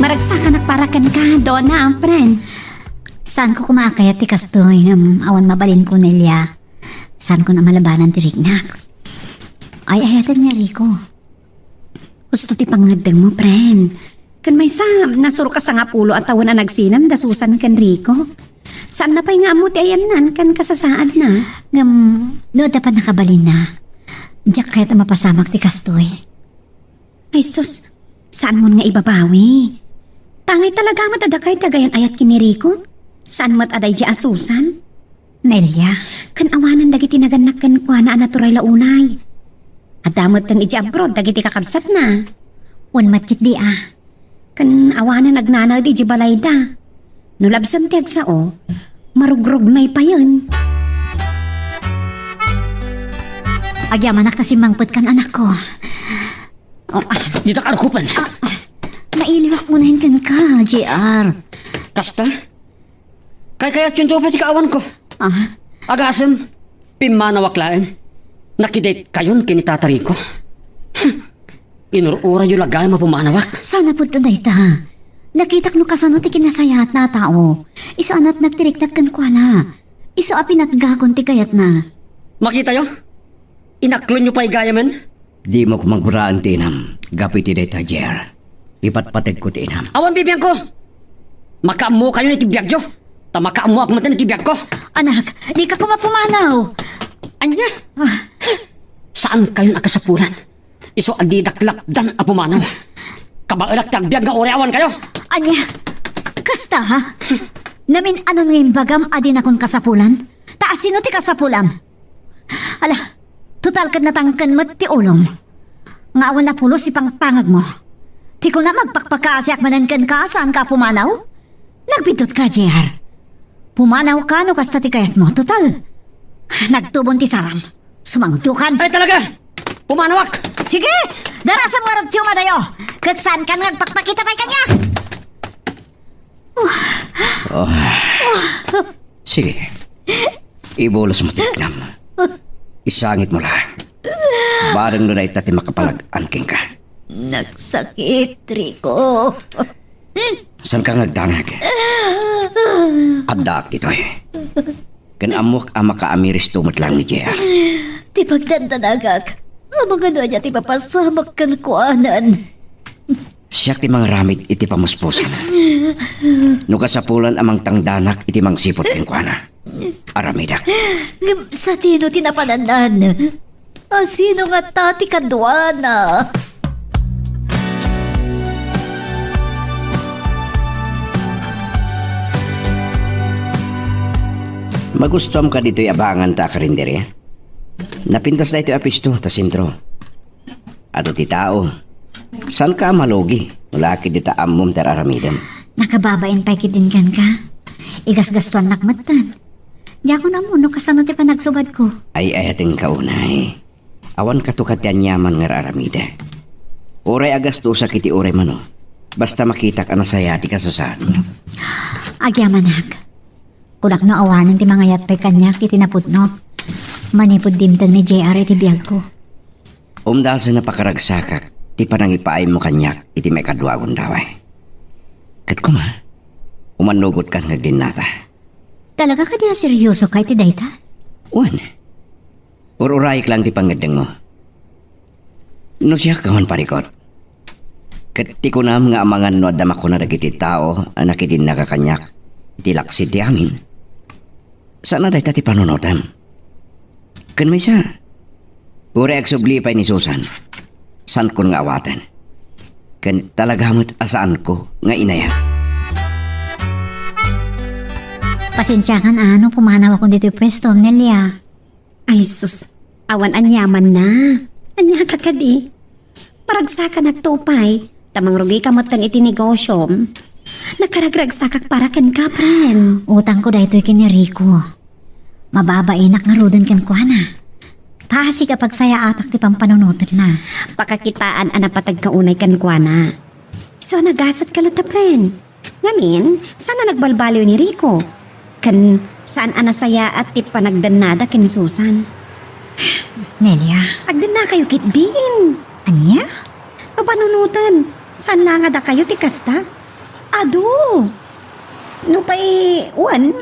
Maragsakanak para kenka, Dona, friend. Saanko koma a kayat ti kastoy, ngem awan mabalinko, Nelia. Saanko a malabanan ti riknak. Ay-ayaten nga, Rico. Husto ti pangngeddengmo, friend. Ken maysa, nasurok a sangapulo a tawen a nagsinan da Susan ken Rico. Saanna pay nga ammo ti ayanna ken kasasaadna. Ngem, no adda pannakabalinna, diak kayat a mapasamak ti kastoy. Ay sus, saanmon nga ibabawi. Tangay talaga met a dakay ti agayan-ayat ken ni Rico. Saan met a daydi a Susan. Nelia. Ken awanen dagiti nagannak kenkuana a natural la unay. Adda metten idiay abroad dagiti kakabsatna. Wen met ketdi a. Ken awanen agnanaed idiay balayda. No labsem ti agsao, marugrugna payen. Agyamanak ta simmangpetkan, anakko. Oh, ah. Dita karukupan. Ah, ah. Nailiwak mo na yung ka, J R. Kasta? Kaykayatyonto pay ti kaawanko. Ah? Agasem, pimmanawak laeng. Nakidate kayon ken ni Tata Rico. Inur-urayyo la gayam a pumanawak. Sana pudno dayta. Nakitak no kasano ti kinasayaatna a tao. Isu a natnag ti riknak kenkuana. Isu a pinatgakon ti kayatna. Makitayo? Inaklonyo pay gayamen? Dimo koma guraan ti inam gapu iti dayta, Jer. Ipatpategko ti inam. Awan bibiangko! Makaammokayon iti biagyo, ta makaammoak met iti biagko. Anak, dika koma pumanaw. Ania? Ah. Saankayon a kasapulan. Isu a didak lapdan a pumanaw. Kabaelak ti agbiag nga uray awankayo. Ania? Kasta, ha? Namin-anon nga imbagam a dinakon kasapulan? Ta asino ti kasapulam? Ala, total ket natangken met ti ulom. Nga awan a pulos ti pangpangagmo. Ti kunam agpakpakaasiak manen kenka, saanka a pumanaw? Nagbiddutka, J R. Pumanawka no kasta ti kayatmo. Total, nagtubon ti saram. Sumangdukan. Ay, talaga! Pumanawak! Sige! Darasam ngarud ti umadayo! Ket saankan nga agpakpakita pay kaniak! Oh. Sige. Ibulosmo ti riknam. Isangitmo la. Bareng no dayta ti makapalag-an kenka. Nagsakit, Rico. Saanka nga agdanag? Addaak ditoy. Ken ammoak a makaamiristo met laeng ni J R. Ti pagdandanagak, amangan no ania ti mapasamak kenkuanan. Siak ti mangaramid iti pamuspusan. No kasapulan a mangtangdanak iti mangsipud kenkuana, aramidek. Ngem satino ti napanannan? Asino ngata ti kaduana? Magustuam kaditoy a banganta a karinderia? Napintas daytoy a puesto ta sentro. Adu ti tao. Saanka a malugi no la ket dita ammom ti ar-aramidem? Nakababain pay ketdin kenka. Igasgastuannak metten. Diakon ammo no kasano ti panagsubadko. Ay-ayatenka unay. Awan kato ket ti aniaman nga ar-aramidek. Uray agastosak iti uray mano, basta makitak a nasayaat ti kasasaadmo. Agyamanak. Kunak no awanen ti mangayat pay kaniak iti napudno manipud dimteng ni J R iti biagko. Umdasen a pakaragsakak ti panangipaaymo kaniak iti maikadua a gundaway. Ket koma, umannugotkan nga agdinnata. Talaga kadi a seriosoka iti dayta? Wen. Ur-urayek laeng ti pangngeddengmo. No siak, awan parikut. Ket ti kunam nga amangan no adda makuna dagiti tao a nakidinnaga kaniak iti laksid ti amin, saan a dayta ti panunotem. Ken maysa, uray agsubli pay ni Susan, saankon nga awaten. Ken talaga met a saanko nga inayat. Pasensiakan a no pumanawakon ditoy puesto, Nelia. Ay sus, awan aniamanna. Ania ka kadi? Paragsakanak to pay, ta mangrugika metten iti negosiom. Nakaragragsakak para kenka, friend. Utangko daytoy ken ni Rico. Mababainak ngaruden kenkuana. Pasig a pagsayaatak ti pampanunotenna. Pakakitaan a napateg ka unay kenkuana. Isu a nagasatka latta, friend. Ngamin, saan a nagbalbaliw ni Rico? Ken saan a nasayaat ti panagdennada ken Susan? Nelia. Agdennakayo ketdin. Ania? No panunoten, saan la nga dakayo ti kasta? Adu! Nupay, wen,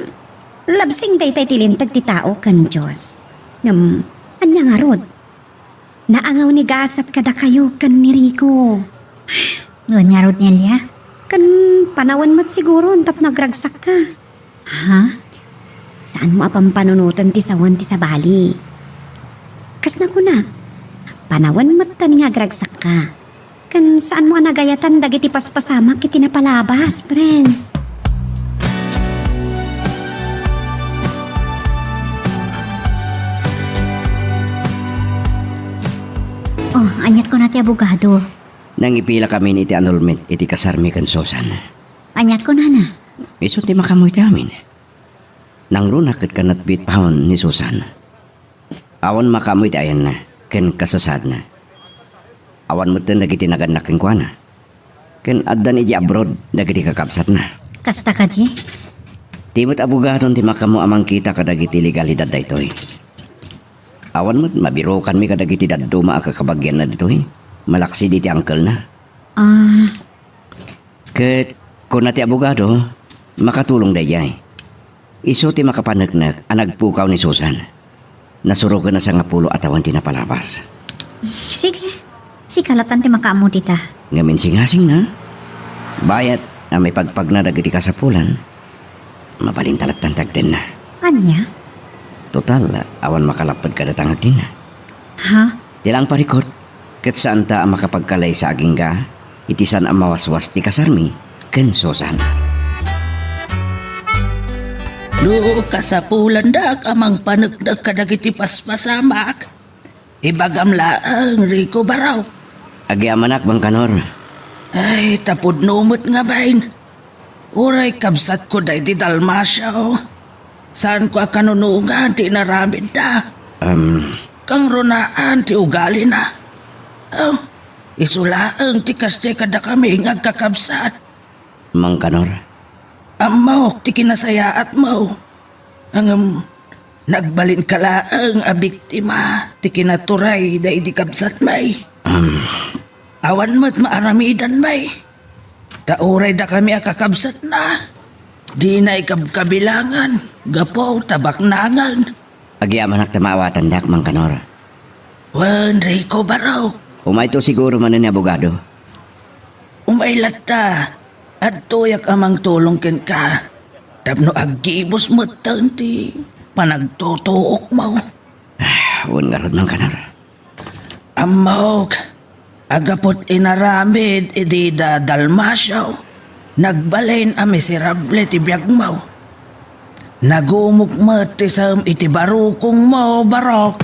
labsing daytay ti linteg ti tao ken Dios. Ngem, ania ngarud? Naangaw ni gasat kadakayo ken ni Rico. Wen ngarud, Nelia? Ken panawen met siguron tapno agragsakka. Ha? Saanmo a pampanunoten ti sawen ti sabali. Kas nakunak, panawen metten nga agragsakka. Ken saanmo a nagayatan dagiti paspasamak iti napalabas, friend. Oh, aniat kuna ti abogado? Nangipilakamin iti annulment iti kasarmi ken Susan. Aniat kunana? Isu ti makaammo iti amin. Nangrunak ket kanatbit paon ni Susan. Awan makaammo iti ayanna ken kasasaadna. Awan metten dagiti nagannak kenkuana. Ken addan idiay abroad dagiti kakabsatna. Kasta kadi? Ti met abogadon ti makaammo a mangkita kadagiti legalidad daytoy. Awan met mabirukanmi kadagiti dadduma a kakabagianna ditoy, malaksid iti angkelna. Ah. Ket kuna ti abogado, makatulong daydiay. Isu ti makapaneknek a nagpukaw ni Susan. Nasuroken a sangapulo a tawen ti napalabas. Sige, sika lattan ti makaammo dita. Ngem insingasingna, bayat a maipagpagna dagiti kasapulan, mabalinta lattan ti agdenna. Ania? Total, awan makalapped kadata nga agdenna. Ha? Ti laeng parikut, ket saanta a makapagkalaysa agingga iti saan a mawaswas ti kasarmi ken Susan. No kasapulandak a mangpaneknek kadagiti paspasamak, ibagam laeng, Rico Barok. Agyamanak, Mangkanor. Ay, ta pudno met ngamin. Uray kabsatko daydi Dalmacio. Saanko a kanunongan ti inaramidda. Am. Kangrunaan ti ugalina. Oh, isu laeng ti kasdiay kadakami nga agkakabsat. Mangkanor. Ammok ti kinasayaatmo. Ngem, nagbalinka laeng a biktima ti kinaturay daydi kabsatmi. Am. Awan met maaramidanmi. Ta uray dakami a kakabsatna, dina ikabkabilangan gapu ta baknangen. Agyamanak ta maawatandak, Mangkanor. Wen, Rico Barok. Umayto siguro manen ni abogado. Umay latta, adtoyak a mangtulong kenka. Tapno aggibus metten ti panagtutuokmo. Ah, wen ngarud, Mangkanor. Ammok, agaput inaramid idi da Dalmacio, nagbalin a miserable ti biagmo. Nagumok met ti sem iti barukongmo, Barok.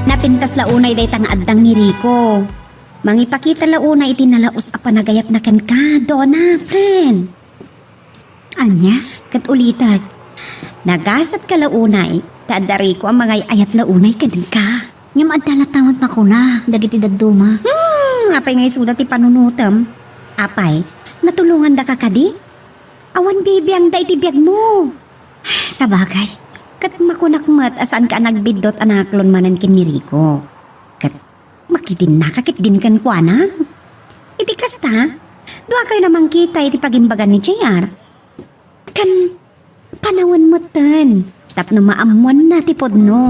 Napintas la unay dayta nga addang ni Rico. Mangipakita la unay iti nalaus a panagayatna kenka, Dona, friend. Ania? Ket ulitek, nagasatka la unay, ta adda Rico a mangay-ayat la unay kenka. Ngem adda latta met makuna dagiti dadduma. Hmm, apay nga isuda ti panunotem? Apay, natulongandaka kadi? Awan bibiangda iti biagmo. Sabagay, ket makunak met a saanka a nagbiddut a naaklon manen ken ni Rico. Ket makidinnaka ketdin kenkuana. Iti kasta, duakayo a mangkita iti pagimbagan ni J R. Ken panawen metten tapno maammoanna ti pudno.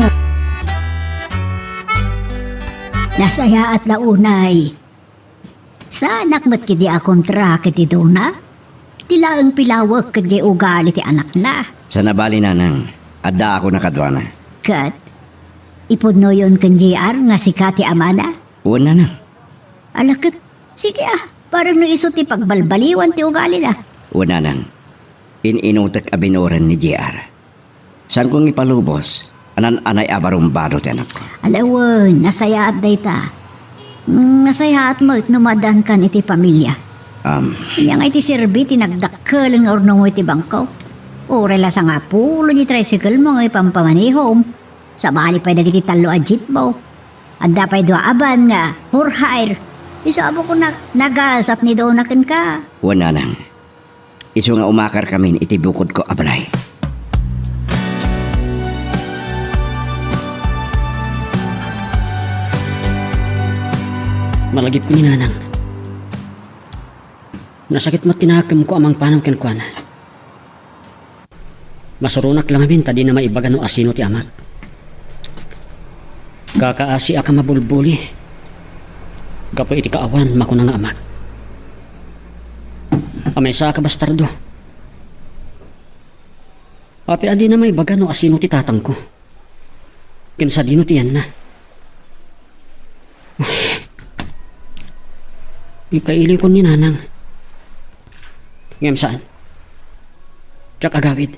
Nasayaat la unay. Saanak met ketdi a kontra ken ni Dona? Ti laeng pilawek ket diay ugali ti anakna. Saan a bali, Nanang. Addaakon a kaduana. Ket ipudnoyon ken J R nga sika ti amana? Wen, Nanang. Ala ket, sige a, bareng no isu ti pagbalbaliwan ti ugalina. Wen, Nanang. In-inutek a binuren ni J R. Saanko nga ipalubos a naan-anay a barumbado ti anakko. Ala wen, nasayaat dayta. Mm, nasayaat met no maaddaankan iti pamilia. Am. Ania nga iti serbi ti nagdakkel nga urnongmo iti bangko? Uray la sangapulo ti tricycle mo nga ipampamanehom. Sabali pay dagiti tallo a jeep mo. Adda pay dua a van nga for hire. Isu a bukonak, nagasat ni Dona kenka. Wen, Nanang. Isu nga umakarkamin iti bukodko a balay. Malagipko ni Nanang. Nasakit met ti nakemko a mangpanam kenkuana. Masuronak la ngamin ta dina maibaga no asino ti amak. Kakaasiak a mabulbuli gapu iti kaawan makuna nga amak. A maysaak a bastardo. Apay a dina maibaga no asino ti tatangko ken sadino ti yanna. Ikailiwkon ni Nanang. Ngem saan. Diak agawid.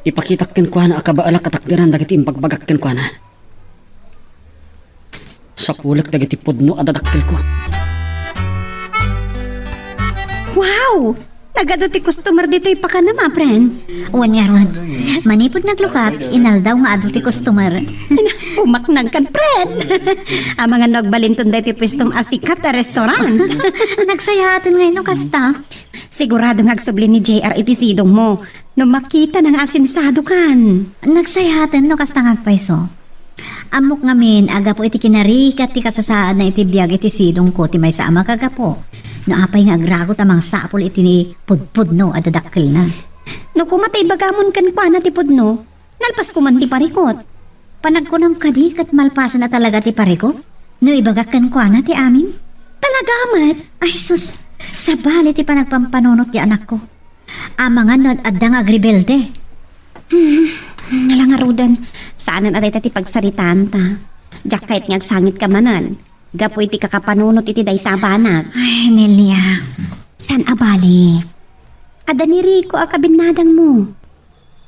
Ipakitak kenkuana a kabaelak a takderan dagiti imbagbagak kenkuana. Sapulek dagiti pudno a dadakkelko. Wow! Nagadu ti customer ditoy pakanam, a, friend? Wen ngarud. Manipud naglukat, inaldaw nga adu ti customer. Kumaknang kan, friend. Amangan no agbalinton daytoy puestom a sikat a restaurant. Nagsayaaten ngay no kasta. Sigurado nga agsubli ni J R iti sidongmo no makitana nga asensadokan. Nagsayaaten no kasta nga agpayso. Ammok ngamin a gapu iti kinarigat ti kasasaadna iti biag iti sidongko ti maysa a makagapu no apay nga agragut a mangsapul iti pudpudno a dadakkelna. No koma ta ibagamon kenkuana ti pudno, nalpas koman ti parikot. Panagkunam kadi ket malpasen a talaga ti parikot no ibagak kenkuana ti amin? Talaga met? Ay sus, sabali ti panagpampanunot ti anakko. Amangan no ad-adda nga agrebelde. Hmm, nala ngaruden, saanen a dayta ti pagsaritaanta. Diak kayat nga agsangitka manen gapu iti kakapanunot iti dayta a banag. Ay, Nelia. Saan a bale? Adda ni Rico a kabinnadangmo.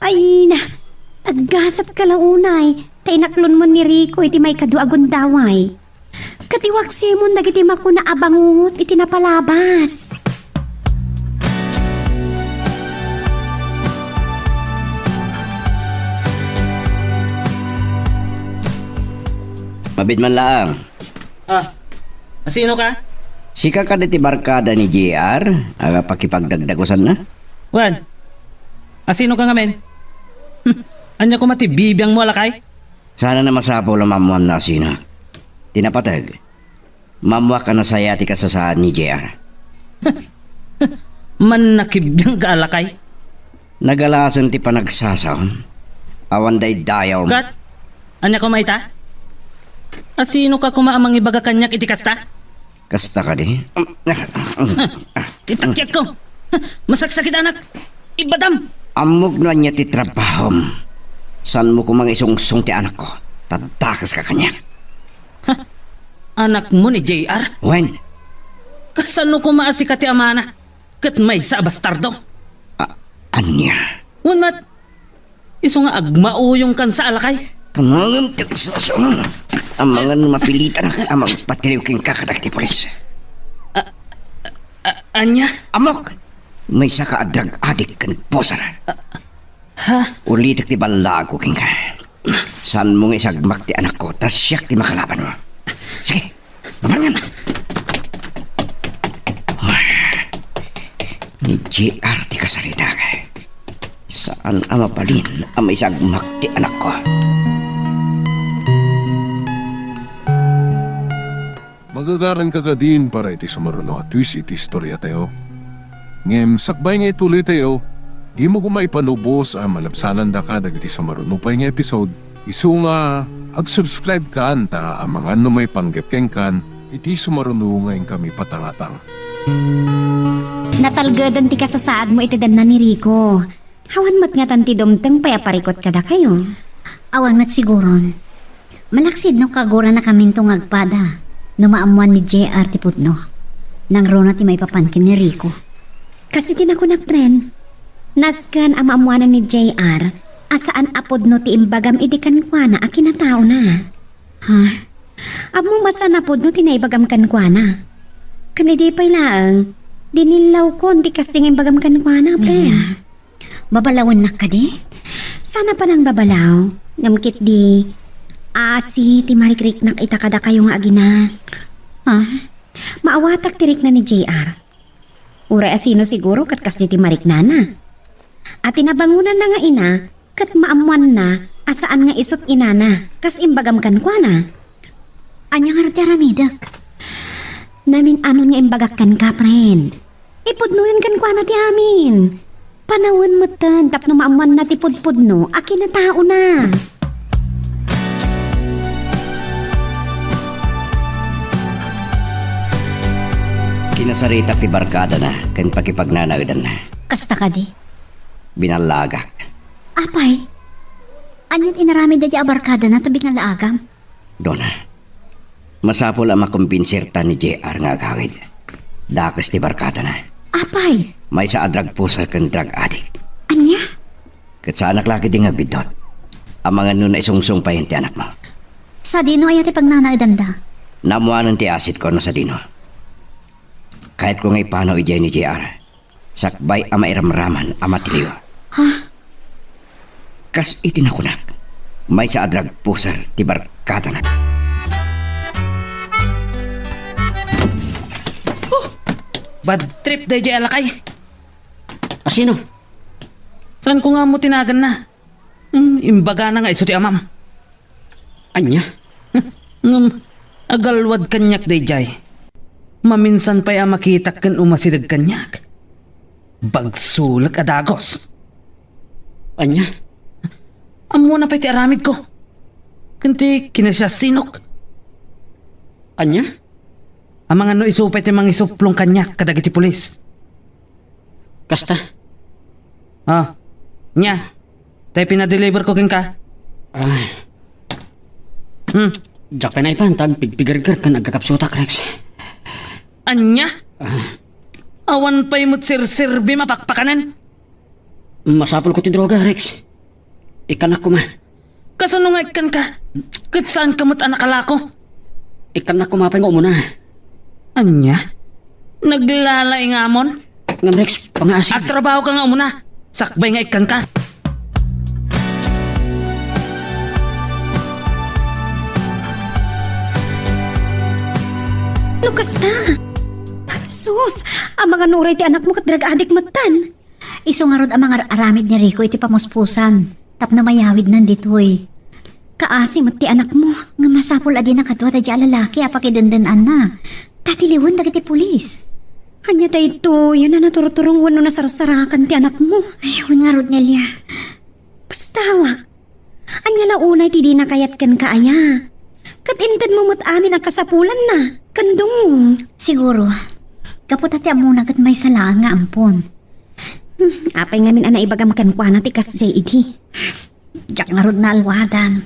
Ay na, aggasatka la unay, ta inaklonmon ni Rico iti maikadua a gundaway. Ket iwaksimon dagiti makuna a bangungot iti napalabas. Mabiit man laang. Ah, asino ka? Sika kadi ti barkada ni J R a pakipagdagdagusanna? Wen, asino ka ngamin? Hmm, ania koma ti bibiangmo a lakay? Saan a masapul a maammoanna a sinak ti napateg. Maammoak a nasaya ti kasasaad ni J R. Mannakibiang ka a lakay? Nagalasen ti panagsasaom. Awan daydayawm. Kat, ania koma ita? Asino ka koma a mangibaga kaniak iti kasta? Kasta kadi? Ti takiakko! Masaksakit, anak! Ibadam! Ammok no ania ti trabahom. Saanmo koma nga isungsong ti anakko, ta dakeska kaniak. Ha? Anakmo ni J R? Wen. Kasano koma a sika ti amana, ket maysa a bastardo? A-, ania? Wen met, isu nga agmauyongkansa a lakay. Tanangem ti agsusuon. Amangan mapilitanak a magpatiliw kenka kadagiti pulis. A-, a-, ania? Ammok! Maysaka a drug addict ken poser. Ha? Ulitek ti ballagko kenka. Saanmo nga isagmak ti anakko, ta siak ti makalabanmo. Sige, mabarngan! Ni J R ti kasaritak. Saan a mabalin a maisagmak ti anakko. Magagaranka kadin para iti sumaruno a twist iti istoriatayo. Ngem sakbay nga ituloytayo, dimo koma ipanubos a malabsanandaka dagiti sumaruno pay nga episode, isu nga ag-subscribe kan ta amangan no maipanggep kenkan iti sumaruno nga inkami patangatang. Natalgeden ti kasasaadmo iti danna ni Rico. Awan met ngatan ti dumteng pay a parikut kadakayo? Awan met siguron. Malaksid no kaguranakaminto nga agpada no maammoan ni J R ti pudno. Nangruna ti maipapan ken ni Rico. Kas iti nakunak, friend, nasken a maammoanan ni J R a saan a pudno ti imbagam idi kenkuana a kinataona. Ha? Ammom a saan a pudno ti naibagam kenkuana. Ken idi pay laeng, dinillawkon ti kasdi nga imbagam kenkuana, friend. Babalawennak kadi? Saan a panangbabalaw, ngem ketdi, asi ti marikriknak ita kadakayo nga agina. Ah? Maawatak ti rikna ni J R. Uray asino siguro ket kasdi ti mariknana. A ti nabangonanna nga ina, ket maammoanna a saan nga isut' inana, kas imbagam kenkuana. Ania ngarud ti aramidek? Namin-anon nga imbagak kenka, friend. Ipudnoyon kenkuana ti amin. Panawen metten tapno maammoanna ti pudpudno a kinataona. Kinasaritak ti barkadana ken pakipagnanaedanna. Kasta kadi? Binallagak. Apay? Ania't inaramid daydiay a barkadana ta binalaagam? Dona, masapul a makombinsirta ni J R nga agawid. Dakes ti barkadana. Apay? Maysa a drug pusher ken drug addict. Ania? Ket saanak la ketdi nga agbiddut. Amangan no naisungsong payen ti anakmo. Sadino aya ti pagnanaedanda? Naammoanen ti asidko no sadino. Kayatko nga ipanaw idiay ni J R. sakbay a mairamraman a matiliw. Ha? Kas iti nakunak, maysa a drug pusher ti barkadanak. Oh! Bad trip daydiay a lakay. Asino? Saanko nga ammo ti naganna. Hmm, imbagana nga isu ti amam. Ania? Ngem, agalwad kaniak daydiay. Maminsan pay a makitak ken umasideg kaniak. Bagsolek a dagus. Ania? Ammona pay ti aramidko. Ken ti kinasiasinok. Ania? Amangan no isu pay ti mangisuplong kaniak kadagiti pulis. Kasta? Ah, nia. Tay pinadeliverko kenka. Ah. Hmm. Diak pay naipan ta agpigpigerger ken agkakapsutak, Rex. Ania? Ah. Awan pay met serserbim a pakpakanen. Masapulko ti droga, Rex. Ikkanak koma. Kasano nga ikkanka? Ket saanka met a nakalako? Ikkannak koma pay nga umuna. Ania? Naglalaingamon? Ngem, Rex, pangaasi. Agtrabahoka nga umuna. Sakbay nga ikkanka. No kasta? Sus, amangan no uray ti anakmo ket drug addict metten. Isu ngarud a mangar-aramid ni Rico iti pamuspusan tapno mayawidnan ditoy. Kaasi met ti anakmo, nga masapul a dina kadua daydiay a lalaki a pakidendenanna. Ta tiliwen dagiti pulis. Ania daytoy a naturturong wenno nasarsarakan ti anakmo? Ay, wen ngarud, Nelia. Basta awak. Ania la unay ti dina kayat kenka aya? Ket intedmo met amin a kasapulanna ken dungngo. Siguro, gapu ta ti ammona ket maysa laeng nga ampon. Hmm, apay ngamin a naibagam kenkuana ti kasdiay idi? Diak ngarud naalwadan.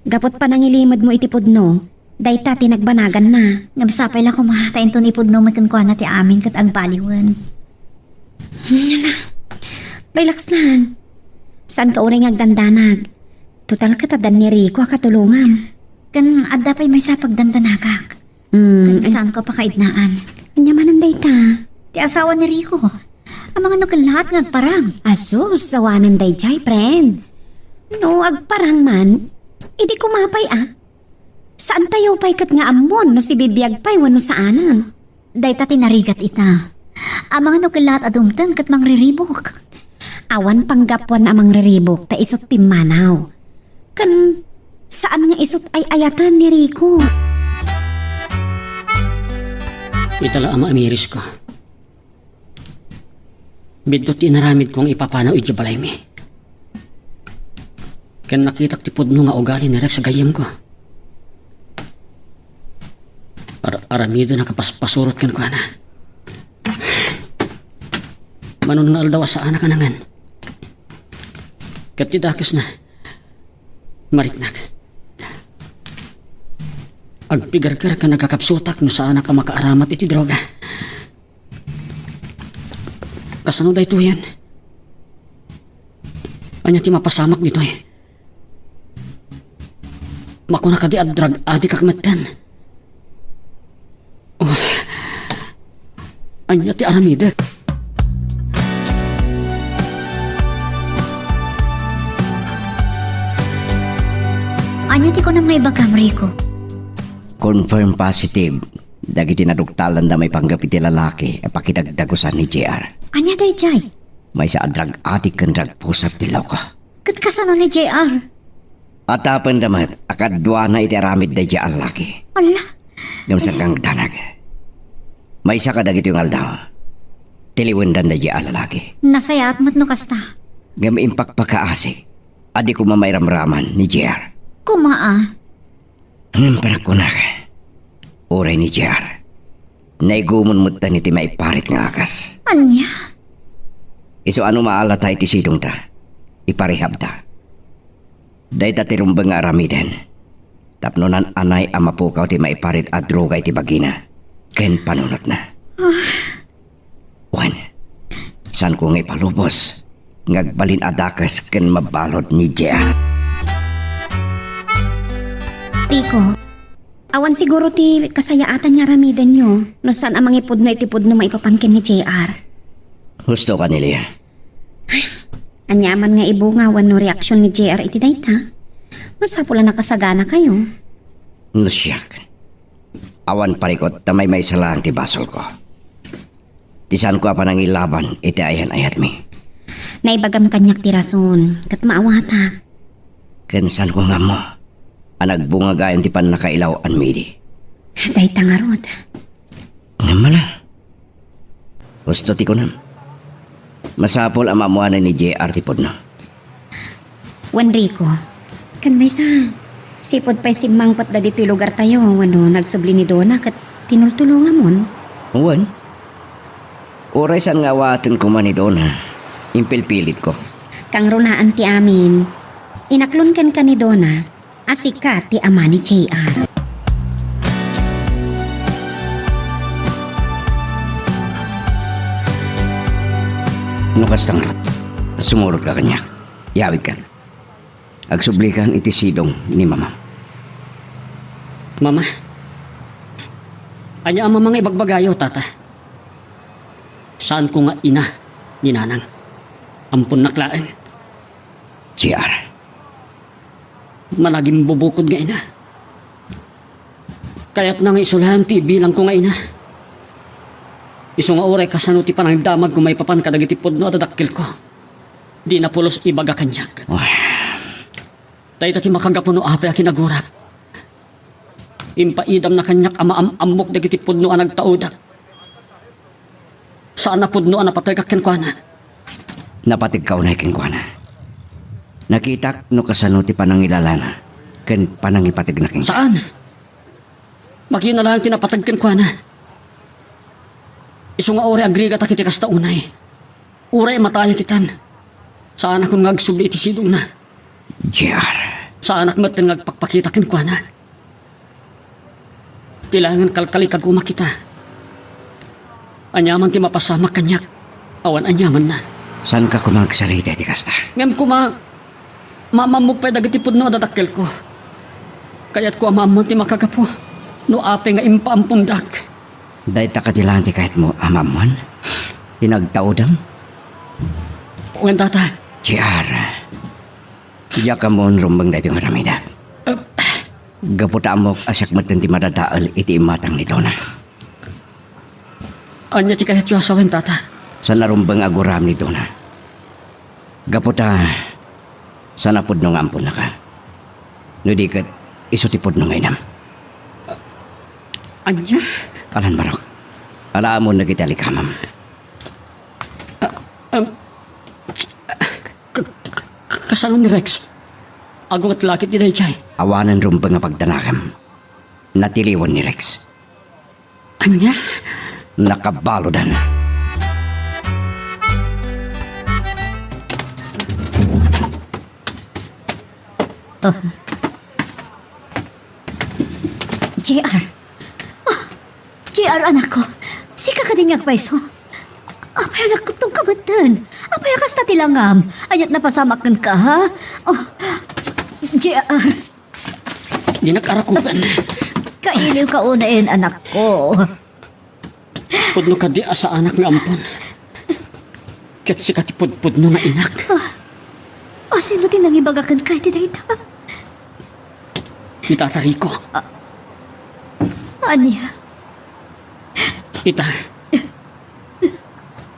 Gaput panangilimedmo iti pudno, dayta ti nagbanaganna. Ngem sapay la koma ta inton ipudno met kenkuana ti amin ket agbaliwen. Hmm, hala. Relax lang. Saanka uray nga agdandanag. Total ket addan ni Rico a katulongam. Ken adda pay maysa a pagdandanagak. Hmm, ket saanko a pakaidnaan. Ania manen dayta? Ti asawa ni Rico. Amangan no kellaat nga agparang. Asus, awanen daydiay, friend. No agparang man, idi koma pay a. Saantayo pay ket nga ammon no sibibiag pay wenno saanen. Dayta ti narigat ita. Amangan no kellaat a dumteng ket mangriribuk. Awan panggapuan a mangriribuk ta isut' pimmanaw. Ken saan nga isut' ay-ayaten ni Rico. Ita la a maamirisko. Biddut ti inaramidko nga ipapanaw idiay balaymi. Ken nakitak ti pudno nga ugali ni Rex a gayyemko. Ar-, aramiden a kapaspasurot kenkuana. Mano nga aldaw a saanak a nangan. Ket ti dakesna, mariknak. Agpigerger ken agkakapsutak no saanak a makaaramat iti droga. Kasano daytoyen? Ania ti mapasamak ditoy? Makuna kadi a drug addict ak metten? Oh. Ania ti aramidek? Ania ti kunam nga ibagam, Rico? Confirm positive dagiti naduktalanda maipanggep iti lalaki a pakidagdagusan ni J R. Ania daydiay? Maysa a drug addict ken drug pusher ti loko. Ket kasano ni J R? Atapenda met a kaduana iti aramid daydiay a lalaki. Ala. Ngem saan nga agdanag? Maysa kadagitoy nga aldaw, tiliwendan daydiay a lalaki. Nasayaat met no kasta. Ngem impakpakaasik a di koma mairamraman ni J R. Koma a. Ngem panagkunak, uray ni J R, naigumon metten iti maiparit nga agas. Ania? Isu a no maalata iti sidongta, iparehabta. Dayta ti rumbeng nga aramiden tapno naan-anay a mapukaw ti maiparit a droga iti bagina ken panunotna. Ah. Wen, saanko nga ipalubos nga agbalin a dakes ken mabalud ni J R. Rico, awan siguro ti kasayaatan nga aramidenyo no saan a mangipudno iti pudno maipapan ken ni J R. Husto ka ni Leah. Ania man nga ibunga wenno reaksion ni J R iti dayta? Masapul a nakasaganakayo. No siak, awan parikut ta maymaysa laeng ti basolko. Ti saanko a panangilaban iti ayan-ayatmi. Naibagam kaniak ti rason, ket maawatak. Ken saanko nga ammo a nagbunga gayam ti pannakailaw-anmi idi. Dayta ngarud. Ngem ala. Husto ti kunam. Masapul a maammoanan ni J R ti pudno. Wen Rico, ken maysa, sipud pay simmangpet dagitoy lugartayo wenno nagsubli ni Dona ket tinultulongamon? Wen. Uray saan nga awaten koma ni Dona, impilpilitko. Kangrunaan ti amin. Inaklon kenka ni Dona, a sika ti ama ni J R. No kasta ngarud, sumurot ka kaniak. Yawidkan. Agsublikan iti sidong ni Mama. Mama, ania a Mama nga ibagbagayo, Tata? Saanko nga ina ni Nanang. Amponnak laeng. J R. Managimbubukod nga ina. Kayatna nga isu laeng ti ibilangko nga ina. Isu nga uray kasano ti panangdamagko maipapan kadagiti pudno a dadakkelko, dina pulos ibaga kaniak. Ay. Dayta ti makagapu no apay a kinagurak. Impaidamna kaniak a maam-ammok dagiti pudno a nagtaudak. Saan a pudno a napategak kenkuana. Napategka unay kenkuana. Nakitak no kasano ti panangilalana ken panangipategna kenka. Saan? Makina laeng ti napateg kenkuana. Isu nga uray agrigatak iti kasta unay. Uray matayak itan. Saanakon nga agsubli iti sidongna. J R. Saanak metten nga agpakpakita kenkuana. Ti laengen kalkalikagumak ita. Aniaman ti mapasamak kaniak, awan aniamanna. Saanka koma agsarita iti kasta? Ngem koma, maamammok pay dagiti pudno a dadakkelko. Kayatko a maammoan ti makagapu no apay nga impaampondak. Dayta kadi laeng ti kayatmo a maammoan? Ti nagtaudam? Wen, Tata. J R. Diak ammon rumbeng daytoy nga aramidek. Gapu ta ammok a siak metten ti madadael iti imatang ni Dona. Ania ti kayatyo a sawen, Tata? Saan a rumbeng a guraem ni Dona. Gapu ta saan a pudno nga amponnaka. No di ket isu ti pudno nga inam. Ania? Alan, Barok. Alaamon dagiti alikamem. Ah, um, K-, k-, k-, kasano ni Rex? Agunget la ketdi daydiay. Awanen rumbeng a pagdanagem. Natiliwan ni Rex. Ania? Nakabaludan. Ah. J R. Ah, J R, anakko. Sika kadi nga agpayso? Apay a nakkuttongka metten? Apay a kasta ti langam? Aniat napasamak kenka, ha? Oh, J R. Dinak arakupen. Kailiwka unayen, anakko. Pudno kadi a saanak nga ampon. Ket sika ti pudpudno nga inak. Ah, asino ti nangibaga kenka iti dayta? Ni Tata Rico. Ah, ania? Ita.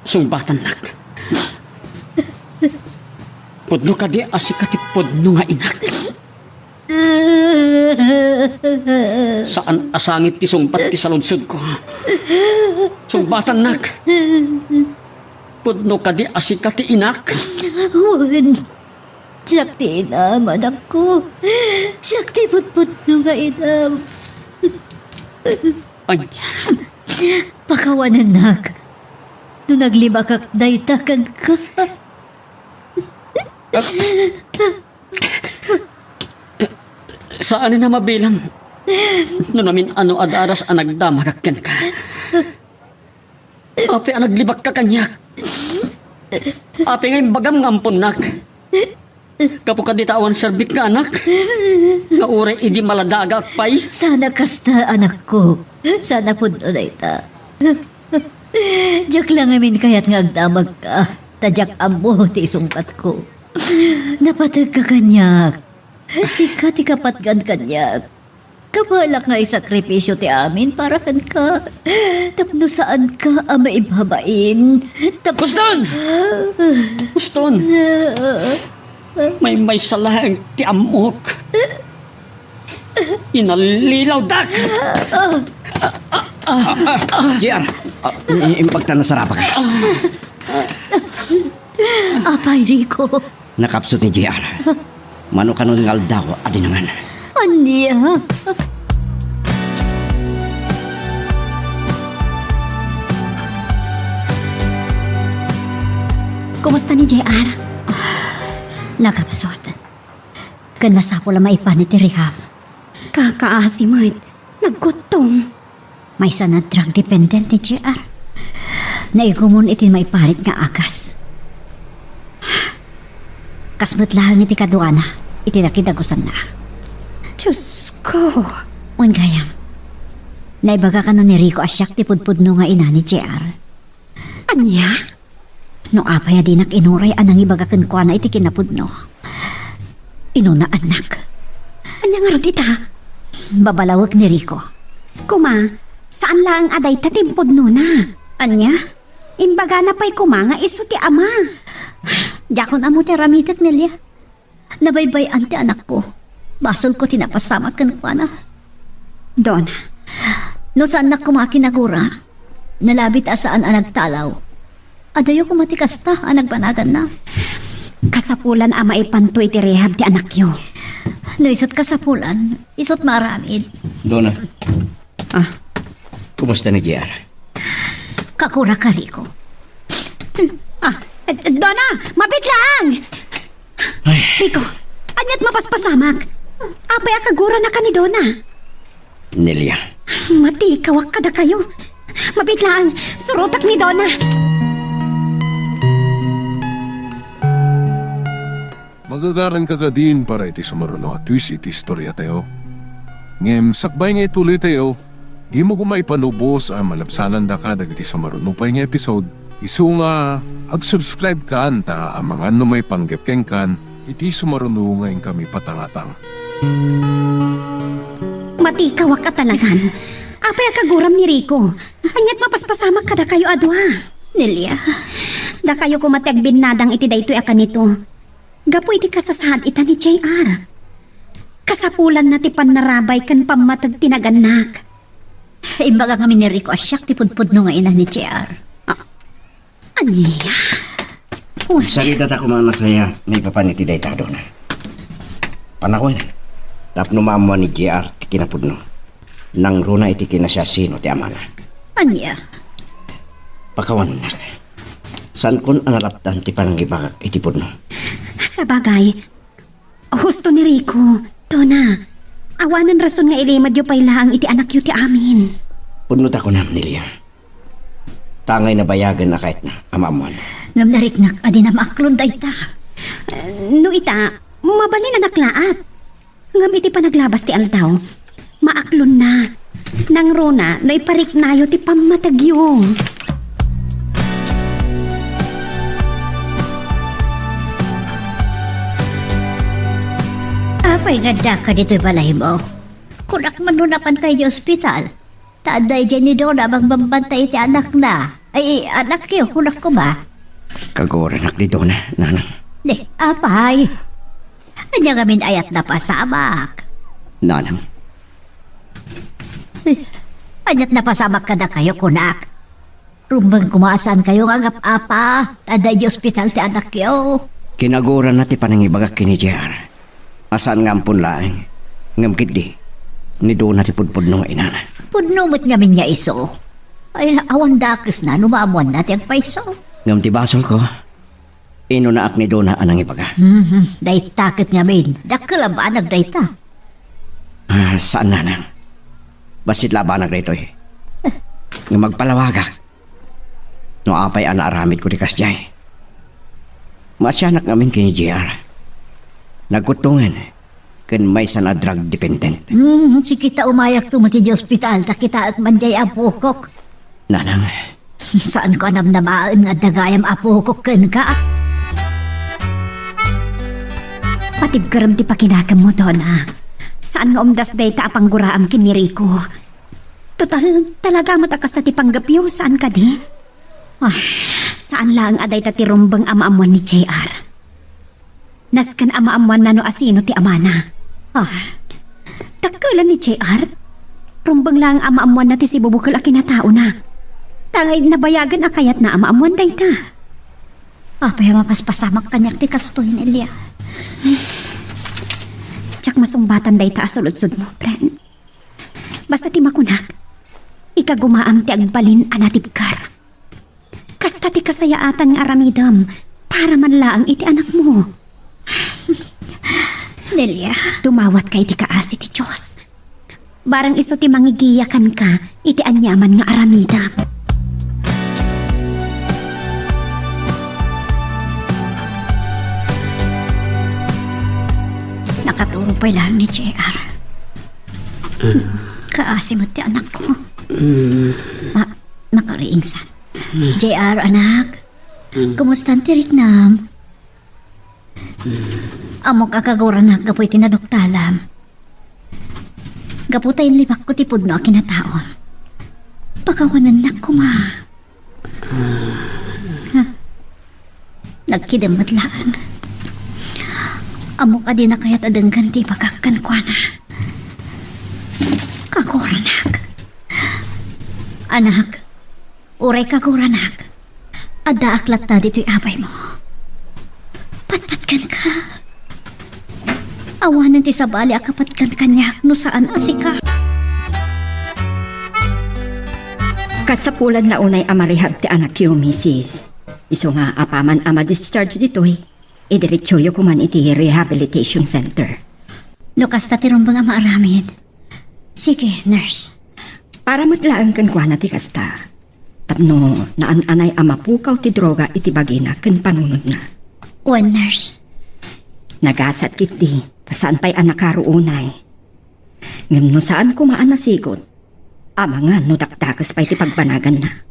Sungbatannak. Pudno kadi a sika ti pudno nga inak. Saan a sangit ti sungbat ti saludsodko. Sungbatannak. Pudno kadi a sika ti inak? Wen, siak ti inam, anakko. Siak ti pudpudno nga inam. Ania? Pakawanennak no naglibakak dayta kenka. Saanen a mabilang no namin-ano a daras a nagdamagak kenka. Apay a naglibakka kaniak? Apay nga imbagam nga amponnak? Gapu kadi ta awan serbik nga anak, nga uray idi maladaagaak pay? Saan a kasta, anakko. Saan a pudno dayta. Diak la ngamin kayat nga agdamagka, ta diak ammo ti isungbatko. Napategka kaniak. Sika ti kapatgan kaniak. Kabalak nga isakripisyo ti amin para kenka. Tapno saanka a maibabain. Tap- Puston! Puston! Maymaysa laeng ti ammok. Inallilawdak! Ah, ah, J R, ah, i-, impagtan na sarapaka. Apay, Rico. Nakapsut ni J R. Mano kanon nga aldaw a dinangan. Ania? Kumusta ni J R? Nakapsut. Ken masapul a maipan iti rehab. Kakaasi met. Nagkuttom. Maysa a drug dependent ni J R. Naigumon iti maiparit nga agas. Kas met laeng iti kaduana, iti nakidagusanna. Diyos ko! Wen gayam, naibaga kano ni Rico a siak ti pudpudno nga ina ni J R. Ania? No apay a dinak inuray a nangibaga kenkuana iti kinapudno. Inuna, annak. Ania ngarud ita? Babalawek ni Rico. Kuma, saan laeng a dayta ti impudnona. Ania? Imbagana pay kuma nga isu ti ama. Diakon ammo ti aramidak, Nelia. Nabaybay-an ti anakko. Basolko ti napasamak kenkuana. Dona, no saannak koma a kinagura, nalabit a saan a nagtalaw. Adayo koma ti kasta a nagbanaganna. Kasapulan a maipanto iti rehab ti anakyo. No isut kasapulan, isut maaramid. Dona. Ah. Kumusta ni J R? Kaguraka, Rico. Ah, eh, Dona, mabit laeng! Ay. Rico, aniat mapaspasamak? Apay a kaguranaka ni Dona? Nelia. Matikawak kadakayo. Mabit laeng, surotak ni Dona. Magagaranka kadin para iti sumaruno a twist iti istoriatayo. Ngem sakbay nga ituloytayo, dimo koma ipanubos a malabsanandaka dagiti sumaruno pay nga episode, isu nga ag-subscribe kan ta amangan no maipanggep kenkan iti sumaruno nga inkami patangatang. Matikawak a talagan. Apay a kaguram ni Rico? Aniat mapaspasamak kadakayo a dua? Nelia. Dakayo koma ti agbinnadang iti daytoy a kanito. Gapu iti kasasaad ita ni J R. Kasapulanna ti pannarabay ken pammateg ti nagannak. Imbaga ngamin ni Rico a siak ti pudpudno nga ina ni J R. Ah, ania? Uy. Saritata koma a nasayaat maipapan iti dayta, Dona. Panawen, tapno maammuan ni J R ti kinapudno. Nangruna iti kinasiasino ti amana. Ania? Pakawannak. Saankon a nalapdan ti panangibagak iti pudno. Sabagay, husto ni Rico, Dona, awanen rason nga ilimedyo pay laeng iti anakyo ti amin. Pudno ta kunam, Nelia. Ta angay nabayagen a kayatna a maammuan. Ngem nariknak a dina maaklon dayta. No ita, mabalin a naklaat. Ngem iti panaglabas ti aldaw, maaklonna. Nangruna no ipariknayo ti pammategyo. Apay nga addaka ditoy balaymo? Kunak man no napanka idiay ospital. Ta adda idiay ni Dona a mangbambantay iti anakna. Ay, anakyo, kunak koma. Kaguranak ni Dona, Nanang. Di, apay. Ania ngamin ayat napasamak? Nanang. Ay, aniat napasamak kadakayo, kunak. Rumbeng koma a saankayo nga agap-apa, ta adda idiay ospital ti anakyo. Kinaguranna ti panangibagak ken ni J R. A saan nga ampon laeng, ngem ketdi, ni Dona ti pudpudno nga inana. Pudno met ngamin nga isu. Ay, awan dakesna no maammuanna ti agpayso. Ngem ti basolko, inunaak ni Dona a nangibaga. Mhm, dayta ket ngamin, dakkel a banag dayta. Ah, saan, Nanang. Bassit la a banag daytoy. Ngem agpalawagak. No apay a naaramidko ti kasdiay. Maasianak ngamin ken ni J R. Nagkuttongen ken maysa a drug dependent. Hmm, sige ta umayakto met idiay ospital ta kitaek man diay a bukok. Nanang, Saanko a namnamaen nga adda gayam a pukok kenka. Patibkerem ti pakinakemmo, Donna. Saan nga umdas dayta a pangguraam ken ni Rico. Total, talaga met a kasta ti panggepyo, saan kadi? Ah, saan laeng a dayta ti rumbeng a maammuan ni J R. Nasken a maammuanna no asino ti amana. Ah, dakkel a ni J R. Rumbeng laeng a maammuanna ti sibubukel a kinataona. Tangay nabayagen a kayatna a maammuan dayta. Apay a mapaspasamak kaniak ti kastoy, Nelia? Diak masungbatan dayta a suludsodmo, friend. Basta ti makunak, ikagumaam ti agbalin a natibker. Kasta ti kasayaatan nga aramidem para man laeng iti anakmo. Nelia. Dumawatka iti kaasi ti Dios. Barang isu ti mangigiya kenka iti aniaman nga aramidem. Nakaturo pay laeng ni J R. Kaasi met ti anakko. Ah, nakariingsan. J R, anak. Kumusta ti riknam? Ammok a kaguranak gapu iti naduktalam. Gapu ta inlibakko ti pudno a kinataom. Pakawanennak koma. Ha? Nagkidem met laeng. Ammok a dina kayat a denggen ti ibagak kenkuana. Kaguranak. Anak, uray kaguranak, addaak latta ditoy abaymo. Patpatgenka. Awanen ti sabali a kapatgan kaniak no saan a sika. Kasapulan la unay a marehab ti anakyo, misis. Isu nga apaman a ma-discharge ditoy, idiretsoyo koman iti rehabilitation center. No kasta ti rumbeng a maaramid, sige, nurse. Para met laeng kenkuana ti kasta. Tapno naan-anay a mapukaw ti droga iti bagina ken panunotna. Wen, nurse. Nagasat ketdi, ta saan pay a nakaro unay. Ngem no saan koma a nasigot, amangan no dakdakes pay ti pagbanaganna.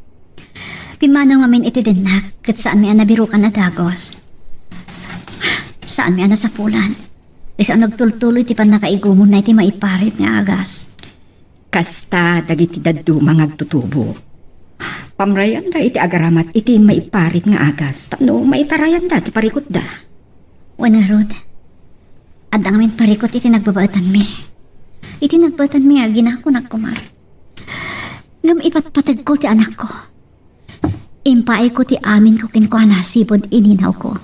Pimmanaw ngamin iti dennak, ket saanmi a nabirukan a dagos. Saanmi a nasapulan. Isu a nagtultuloy ti pannakaigumonna iti maiparit nga agas. Kasta dagiti dadduma nga agtutubo. Pamrayanda iti agaramat iti maiparit nga agas tapno maitarayanda ti parikutda. Wen ngarud, adda ngamin parikut iti nagbabaetanmi. Iti nagbaetanmi, aginakunak koma. Ngem ipatpategko ti anakko. Impaayko ti aminko kenkuana sipud ininawko.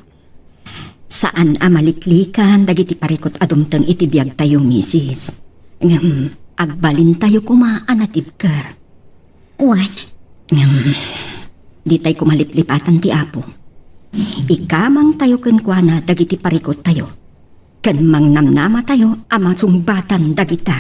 Saan a maliklikan dagiti parikut a dumteng iti biagtayo, misis. Ngem agbalintayo koma a natibker. Wen. Ngem ditay koma liplipatan ti Apo. Ikamangtayo kenkuana dagiti parikuttayo. Ken mangnamnamatayo a masungbatan dagita.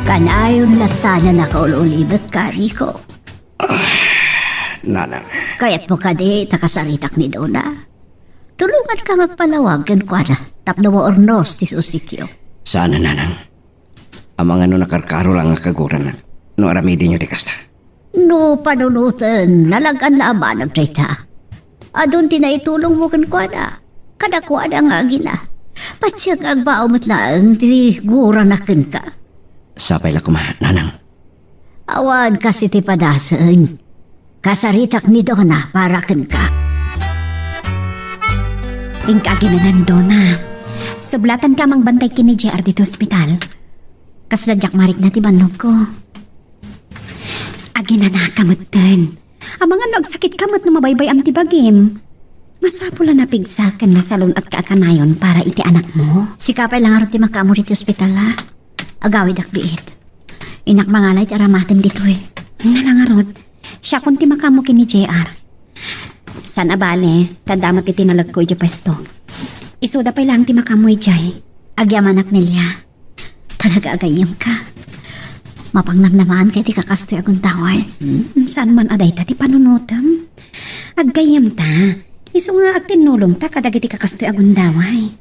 Kanayon latta a nakaul-ulibek ka, Rico. Ah, nanang. Kayatmo kadi ta kasaritak ni Dona? Tulonganka nga agpalawag kenkuana tapno maurnos ti susikyo. Saan a, nanang. Amangan no nakarkaro la nga kaguranak no aramidenyo ti kasta. No panunoten, nalagyan la a banag dayta. Adun ti naitulongmo kenkuana. Kadakuada nga agina. Patiek nga agbao met laeng ti gurana kenka. Sapay la koma, nanang. Awan kas iti padaseng. Kasaritak ni Dona para kenka. Inka aginanan, Dona. Sublatanka a mangbantay ken ni J R ditoy ospital. Kasla diak marikna ti bannogko. Aginanaka metten. Amangan no agsakitka met no mabaybay-am ti bagim. Masapul a napigsa ken nasalun-atka a kanayon para iti anakmo. Sika pay la ngarud ti makaammo ditoy ospital, a? Agawidak biit. Innak mangala iti aramaten ditoy. Nala ngarud, siakon ti makaammo ken ni J R. Saan a bale, ta adda met iti nalagko idiay pwesto. Isuda pay laeng ti makaammo idiay. Agyamanak, Nelia. Talaga a gayyemka. Mapangnamnamaanka iti kakastoy a gundaway. Hmm, saan man a dayta ti panunotem. Aggayyemta. Isu nga agtinnulongta kadagiti kakastoy a gundaway.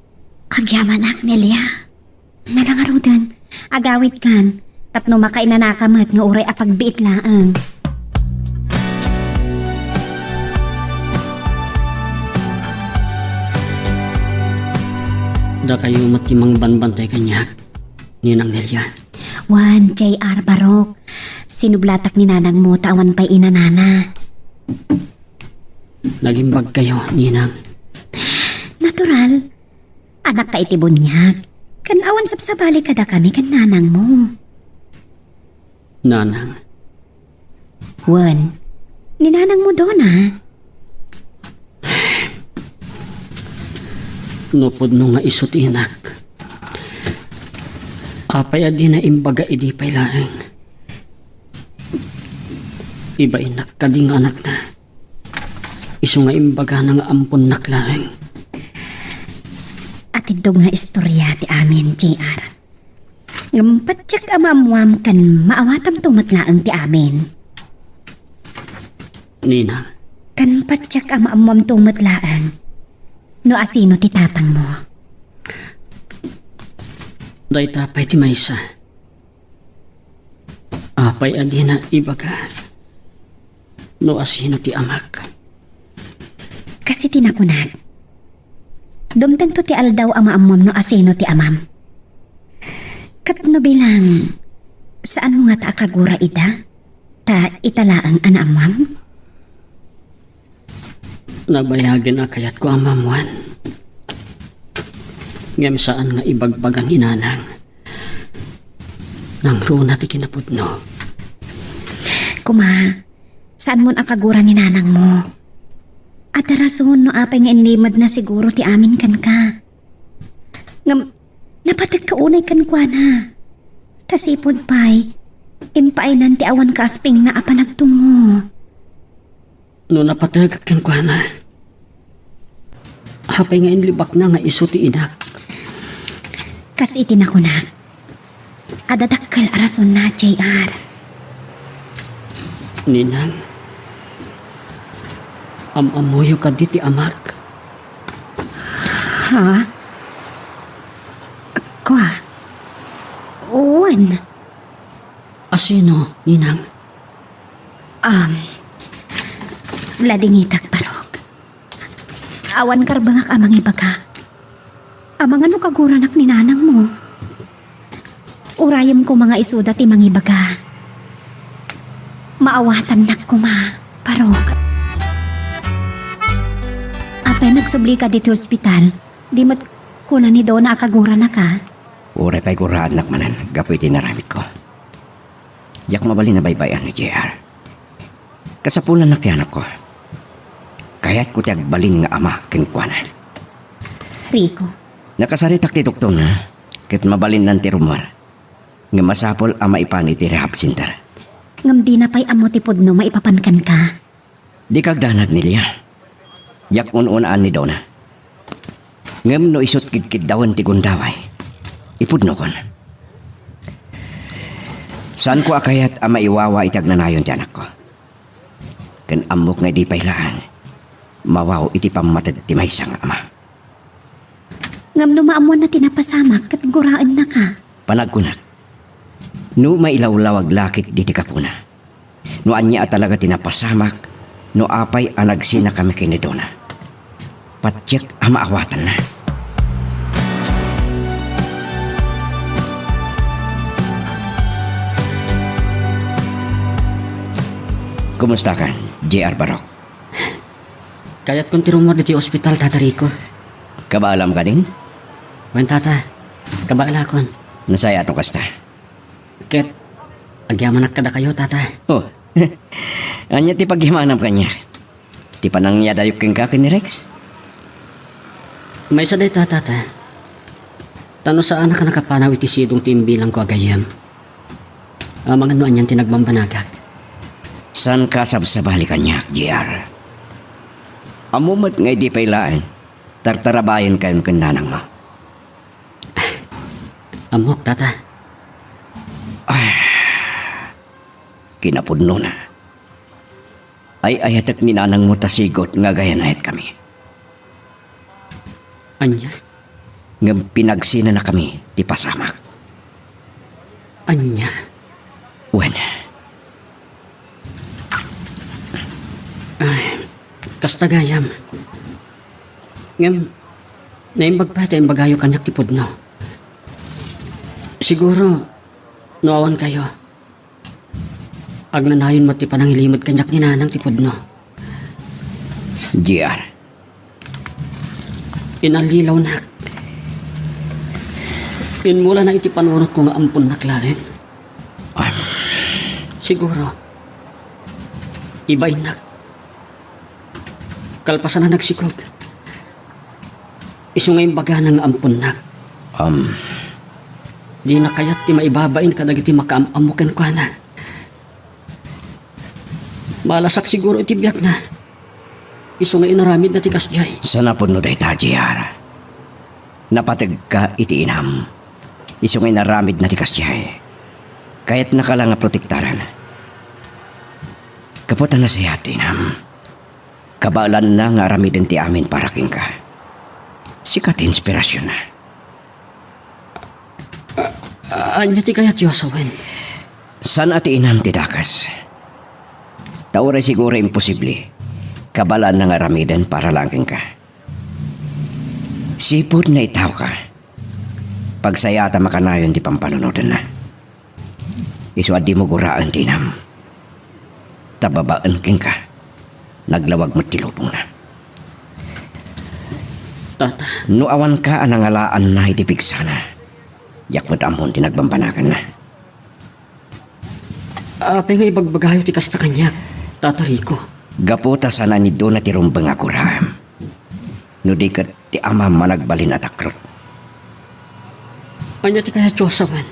Agyamanak, Nelia. Nala ngaruden, agawidkan, tapno makainanaka met nga uray a pagbiit laeng. Dakayo met ti mangbanbantay kaniak, Ninang Nelia. Wen, J R Barok, sinublatak ni nanangmo ta awan pay inanana. Nagimbagkayo, Ninang. Natural. Anakka iti buniag. Ken awan sabsabali kadakami ken nanangmo. Nanang. Wen, ni nanangmo, Dona. No pudno nga isu ti inak, apay a dina imbaga idi pay laeng? Ibainnak kadi nga anakna? Isu nga imbagana nga amponnak laeng. Atiddog nga istorya ti amin, J R. Ngem patiek a maammoam ken maawatamto met laeng ti amin. Nina. Ken patiek a maammoamto met laeng no asino ti tatangmo. Dayta pay ti maysa. Apay a dina ibaga no asino ti amak? Kas iti nakunak, dumtengto ti aldaw a maammoam no asino ti amam. Ket no bilang, saanmo ngata a kagura ida? Ta ita laeng a naammoam? Nabayagen a kayatko a maammoan. Ngem saan nga ibagbaga ni nanang. Nangruna ti kinapudno. Kuma, saanmon a kagura ni nanangmo? Adda rason no apay nga inlimedna siguro ti amin kenka. Ngem, napategka unay kenkuana. Ta sipud pay, impaaynan ti awan kaaspingna a panagtungngo. No napategek kenkuana, apay nga inlibakna nga isu ti inak? Kas iti nakunak, adda dakkel a rasonna, J R. Ninang, am-ammoyo kadi ti amak? Ha? Kua? Wen. Asino, Ninang? Um, ladingitak, Barok. Awan karbengak a mangibaga. Amangan no kaguranak ni nanangmo. Urayem koma nga isuda ti mangibaga. Maawatannak koma, Barok. Apay nagsublika ditoy ospital? Di met kuna ni Dona a kaguranaka? Uray pay guraennak manen gapu iti inaramidko. Diak mabalin a baybay-an ni J R. Kasapulannak ti anakko. Kayatko ti agbalin nga ama kenkuana. Rico. Nakasaritak ti doktorna, ket mabalinnan ti rummuar. Ngem masapul a maipan iti rehab center. Ngem dina pay ammo ti pudno maipapan kenka. Dika agdanag, Nelia. Diak un-unaan ni Dona. Ngem no isut' kidkiddawen ti gundaway, ipudnokon. Saanko a kayat a maiwawa iti agnanayon ti anakko. Ken ammok nga idi pay laeng, mawaw iti pammated ti maysa nga ama. Ngem no maammoanna ti napasamak ket guraennaka. Panagkunak, no mailawlawag la ketdi ti gapuna, no ania a talaga ti napasamak, no apay a nagsinakami ken ni Dona, patiek a maawatanna. Kumustakan, J R Barok? Kayatkon ti rummuar ditoy ospital, Tata Rico. Kabaalam kadin? Wen, Tata. Kabaelakon. Nasayaat no kasta. Ket agyamanak kadakayo, Tata. Oh. Ania ti pagyamanam kaniak? Ti panangyadayok kenka ken ni Rex? Maysa dayta, Tata. Ta no saanak a nakapanaw iti sidong ti imbilangko a gayyem, amangan no anian ti nagbambanagak. Saanka a sabsabali kaniak, J R. Ammom met nga idi pay laeng, tartarabayenkayon ken nanangmo. Ammok, Tata. Ah, kinapudnona. Ay-ayatek ni nanangmo ta sigud nga agayanayatkami. Ania? Ngem pinagsinanakami ti pasamak. Ania? Wen. Ay, kasta gayam. Ngem, naimbag pay ta imbagayo kaniak ti pudno. Siguro, no awankayo, agnanayon met ti panangilimed kaniak ni Nanang ti pudno. J R. Inallilawnak. Inmulana iti panunotko nga amponnak laeng. Am. Siguro, ibainnak. Kalpasan a nagsikog, isu nga imbagana nga amponnak. Am. Dina kayat ti maibabain kadagiti makaam-ammo kenkuana. Malasak siguro iti biagna. Isu nga inaramidna ti kasdiay. Saan a pudno dayta, J R. Napategka iti inam. Isu nga inaramidna ti kasdiay. Kayatnaka la nga protektaran. Gapu ta nasayaat ti inam, kabaelanna nga aramiden ti amin para kenka. Sika ti inspirasionna. A-, ania ti kayatyo a sawen? Saan a ti inam ti dakes. Ta uray siguro imposible, kabaelanna nga aramiden para laeng kenka. Sipud naitaoka, pagsayaat a makanayon ti pampanunotenna. Isu a dimo guraen ti inam. Ta babaen kenka, naglawag met ti lubongna. Tata. No awanka a nangalaanna iti pigsana, diak met ammon ti nagbambanaganna. Apay nga ibagbagayo ti kasta kaniak, Tata Rico? Gapu ta saan a ni duna ti rumbeng a guraem. No di ket ti amam a nagbalin a takrot. Ania ti kayatyo a sawen?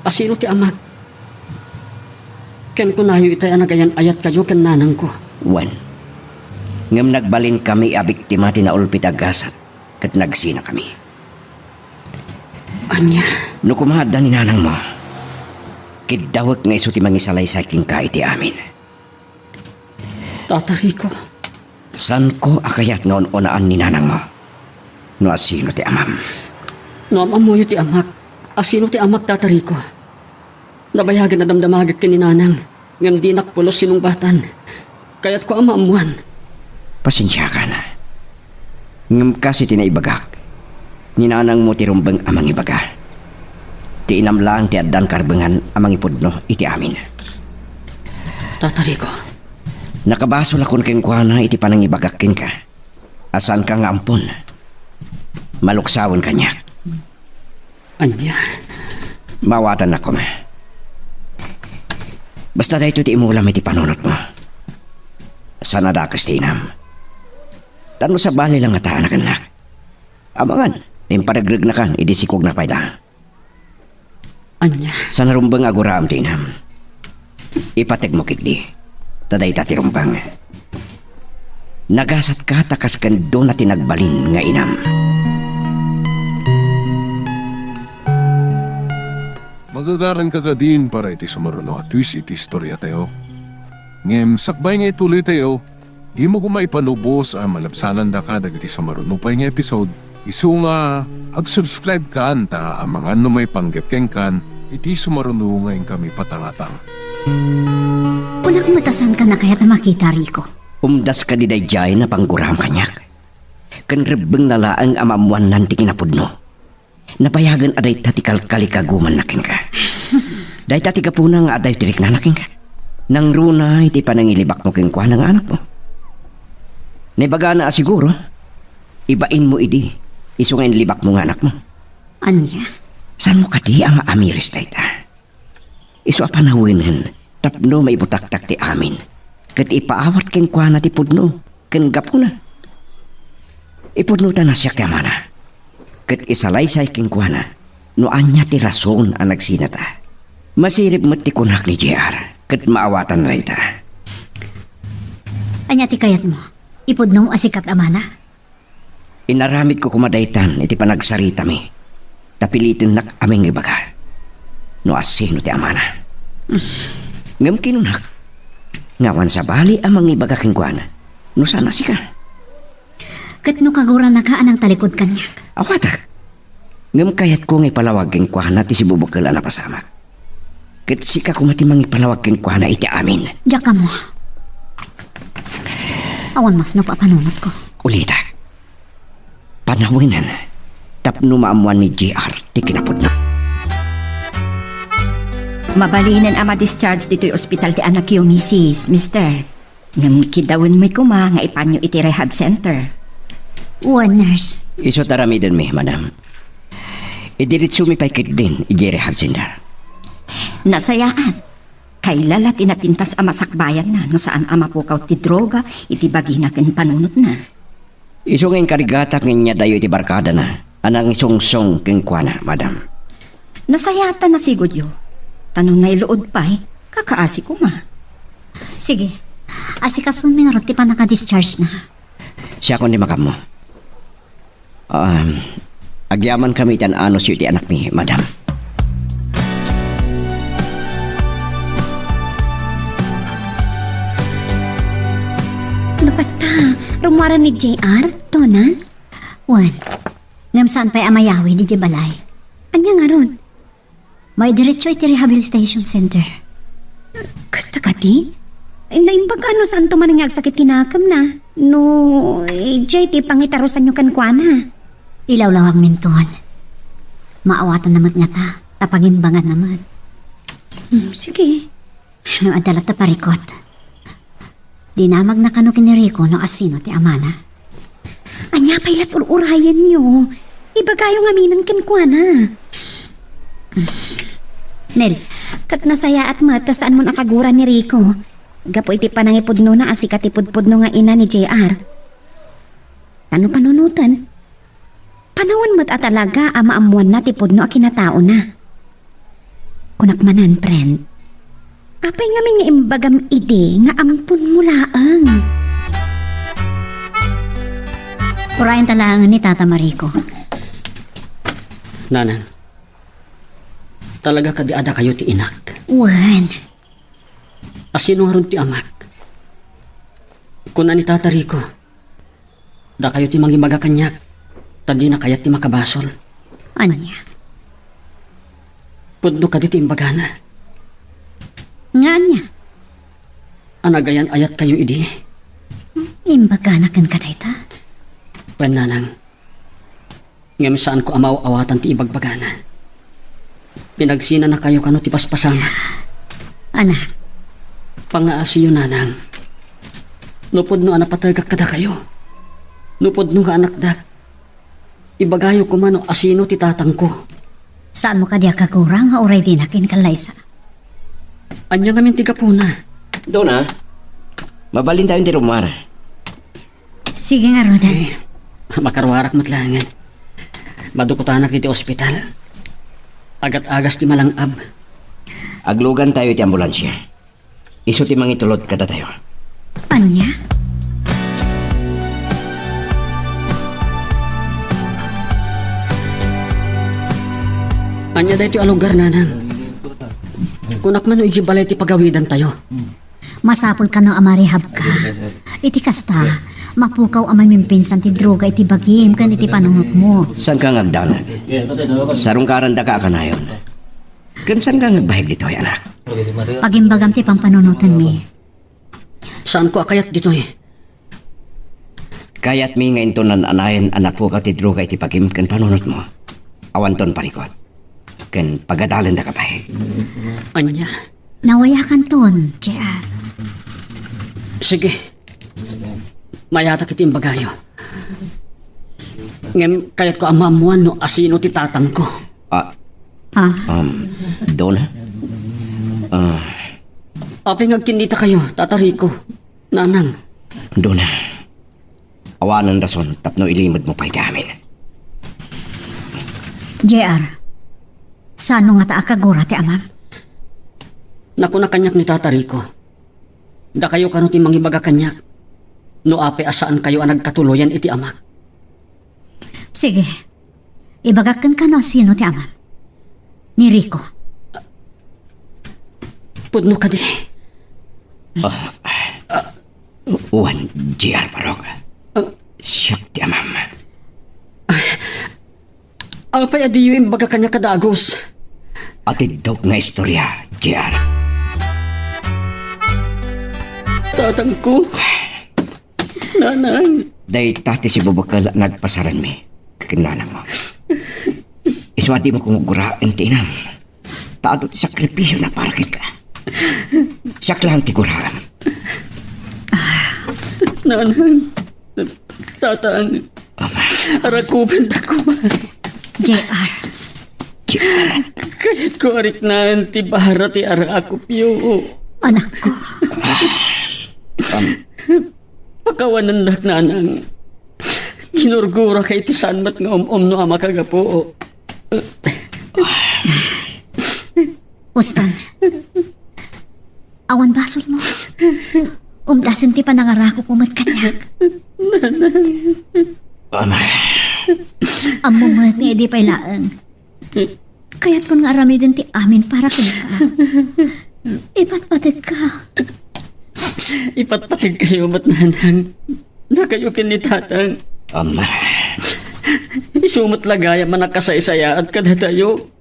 Asino ti amak? Ken kunayo itay a nagayan-ayatkayo ken nanangko. Wen. Ngem nagbalinkami a biktima ti naulpit a gasat ket nagsinakami. Ania? No koma adda ni nanangmo, kiddawek nga isu ti mangisalaysay kenka iti amin. Tata Rico. Saanko a kayat nga un-unaan ni nanangmo no asino ti amam. No am-ammoyo ti amak, asino ti amak, Tata Rico? Nabayagen a damdamagek ken ni nanang, ngem dinak pulos sinungbatan. Kayatko a maammoan. Pasensiakan. Ngem kas iti naibagak, ni nanangmo ti rumbeng a mangibaga. Ti inam laeng ti addan karbengan a mangipudno iti amin. Tata Rico. Nakabasolakon kenkuana iti panangibagak kenka a saanka nga ampon maluksawen kaniak. Ania? Maawatannak koma. Basta daytoy ti imulam iti panunotmo. Saan a dakes ti inam. Tapno sabali la ngata a nagannak. Amangan, impadagregnakan idi sikogna pay laeng. Ania? Saan a rumbeng a guraem ti inam. Ipategmo ketdi. Ta dayta ti rumbeng. Nagasatka ta kas ken duna ti nagbalin nga inam. Magagaranka kadin para iti sumaruno a twist iti istoriatayo. Ngem sakbay nga ituloytayo, dimo koma ipanubos a malabsanandaka dagiti sumaruno pay nga episode. Isu nga, ag-subscribe kan ta amangan no maipanggep kenkan iti sumaruno nga inkami patangatang. Kunak met a saanka a kayat a makita, Rico. Umdas kadi daydiay a pangguraem kaniak. Ken rebbengna laeng a maammoannan ti kinapudno. Nabayagen a dayta ti kalkalikagumanna kenka. Dayta ti gapuna nga adda ti riknana kenka. Nangruna iti panangilibakmo kenkuana nga anakmo. Naibagana a siguro, ibainmo idi, isu nga inlibakmo nga anakmo. Ania? Saanmo kadi a maamiris dayta? Isu a panawenen tapno maibutaktak ti amin, ket ipaawat kenkuana ti pudno ken gapuna. Ipudnotan a siak ti amana, ket isalaysay kenkuana no ania ti rason a nagsinata. Masirib met ti kunak ni J R, ket maawatan dayta. Ania ti kayatmo? Ipudnom a sika ti amana? Inaramidko koma daytan iti panagsaritami, ta pilitennak a mangibaga no asino ti amana. Ngem kinunak nga awan sabali a mangibaga kenkuana no saan a sika. Ket no kaguranaka a nangtalikod kaniak? Awatak. Ngem kayatko nga ipalawag kenkuana ti sibubukkel a napasamak. Ket sika koma ti mangipalawag kenkuana iti amin. Diak ammo. Awan masnop a panunotko. Ulitek. Panawenen tapno maammoan ni J R ti kinapudno. Mabalinen a ma-discharge ditoy ospital ti anakyo, misis, mister. Ngem kidawenmi koma nga ipanyo iti rehab center. Wen, nurse. Isu ti aramidenmi, madam. Idiretsomi pay ketdin idiay rehab center. Nasayaat. Kaila la ti napintas a masakbayanna no saan a mapukaw ti droga iti bagina ken panunotna. Isu nga inkarigatak nga inyadayo iti barkadana a nangisungsong kenkuana, madam. Nasayaat ta nasigudyo. Ta no nailuod pay, kakaasi koma. Sige, asikasonmi ngarud ti pannaka-discharge na. Siakon ti makaammo. Um, agyamankami iti an-anusyo iti anakmi, madam. No kasta, rummuaren ni J R, Dona? Wen, ngem saan pay a mayawid idiay balay. Ania ngarud? Maidiretso iti rehabilitation center. Kasta kadi? Naimbag a no saanto manen nga agsakit ti nakemna. No, idiay ti pangitarusanyo kenkuana. Ilawlawagminton. Maawatanna met ngata, ta pagimbaganna met. Hmm, sige. No adda latta parikot, dinamagna kano ken ni Rico no asino ti amana. Ania pay la't ur-urayenyo? Ibagayo ngaminen kenkuana. Nel. Ket nasayaat met ta saanmon a kagura ni Rico. Gapu iti panangipudnona a sika ti pudpudno nga ina ni J R. Ta no panunoten, panawen met a talaga a maammoanna ti pudno a kinataona. Kunak manen, friend, apay ngamin nga imbagam idi nga amponmo laeng? Urayen ta laengen ni Tata Marico. Nanang, talaga kadi a dakayo ti inak? Wen. Asino ngarud ti amak? Kuna ni Tata Rico, dakayo ti mangibaga kaniak, ta dina kayat ti makabasol. Ania? Pudno kadi ti imbagana? Nga ania? A nagayan-ayatkayo idi? Imbagana kenka dayta? Wen, nanang. Ngem saanko a maaw-awatan ti ibagbagana. Pinagsinanakayo kano ti paspasamak. Anak. Pangaasiyo, nanang. No pudno a napategak kadakayo. No pudno nga anakdak. Ibagayo koma no asino ti tatangko. Saanmo kadi a kagura nga uray dinak inkallaysa? Ania ngamin ti gapuna? Dona, mabalintayon ti rummuar. Sige ngaruden. Eh, makaruarak met laengen. Madukutanak iti ospital. Agat-agas ti malang-ab. Aglugantayo iti ambulansia. Isu ti mangitulod kadatayo. Ania? Ania daytoy a lugar, nanang? Kunak man no idiay balay ti pagawidantayo. Masapul kano a ma-rehab ka. Iti kasta, mapukaw a mamimpinsan ti droga iti bagim ken iti panunotmo. Saanka nga agdanag? Sarungkarandaka a kanayon. Ken saanka nga agbaeg ditoy, anak? Pagimbagam ti pampanunotenmi. Saanko a kayat ditoy. Kayatmi nga inton nan-anayen a napukaw ti droga iti bagim ken panunotmo. Awanton parikot. Ken pagadalendaka pay. Ania? Nawayakanton, J R. Sige. Mayatak iti imbagayo. Ngem kayatko a maammoan no asino ti tatangko. Ah. Ah. Um, Dona? Ah. Apay nga agkinnitakayo, Tata Rico? Nanang. Dona, awanen rason tapno ilimedmo pay ti amin. J R, saanmo ngata a kagura ti amam? Nakuna kaniak ni Tata Rico, dakayo kano ti mangibaga kaniak no apay a saankayo a nagkatuloyan iti amak. Sige. Ibagak kenka no sino ti amam. Ni Rico. Pudno kadi? Ah, wen, J R Barok. Ah. Siak ti amam. Apay a diyo imbaga kaniak a dagus? Atiddok nga istorya, J R. Tatangko. Nanang. Dayta ti sibubukel a nagpasaranmi ken nanangmo. Isu a dimo kong guraen ti inam. Ta adu ti sakripisiona para kenka. Siak laeng ti guraem. Nanang. Tatang. Ama. Arakupendak koma. J R. J R. Kayatko a riknaen ti bara ti arakupyo. Anakko. Am- Pakawanendak, nanang. Ginurgurak iti saan met nga um-umno a makagapu. Ustan. Awan basolmo. Umdasen ti panangarakupmo met kaniak. Ama. Ammom met nga idi pay laeng. Kayatkon nga aramiden ti amin para kenka. Ipatpategka. Ipatpategkayo met, nanang. Dakayo ken ni tatang. Ama. Isu met la gayam a nakasaysayaat kadatayo.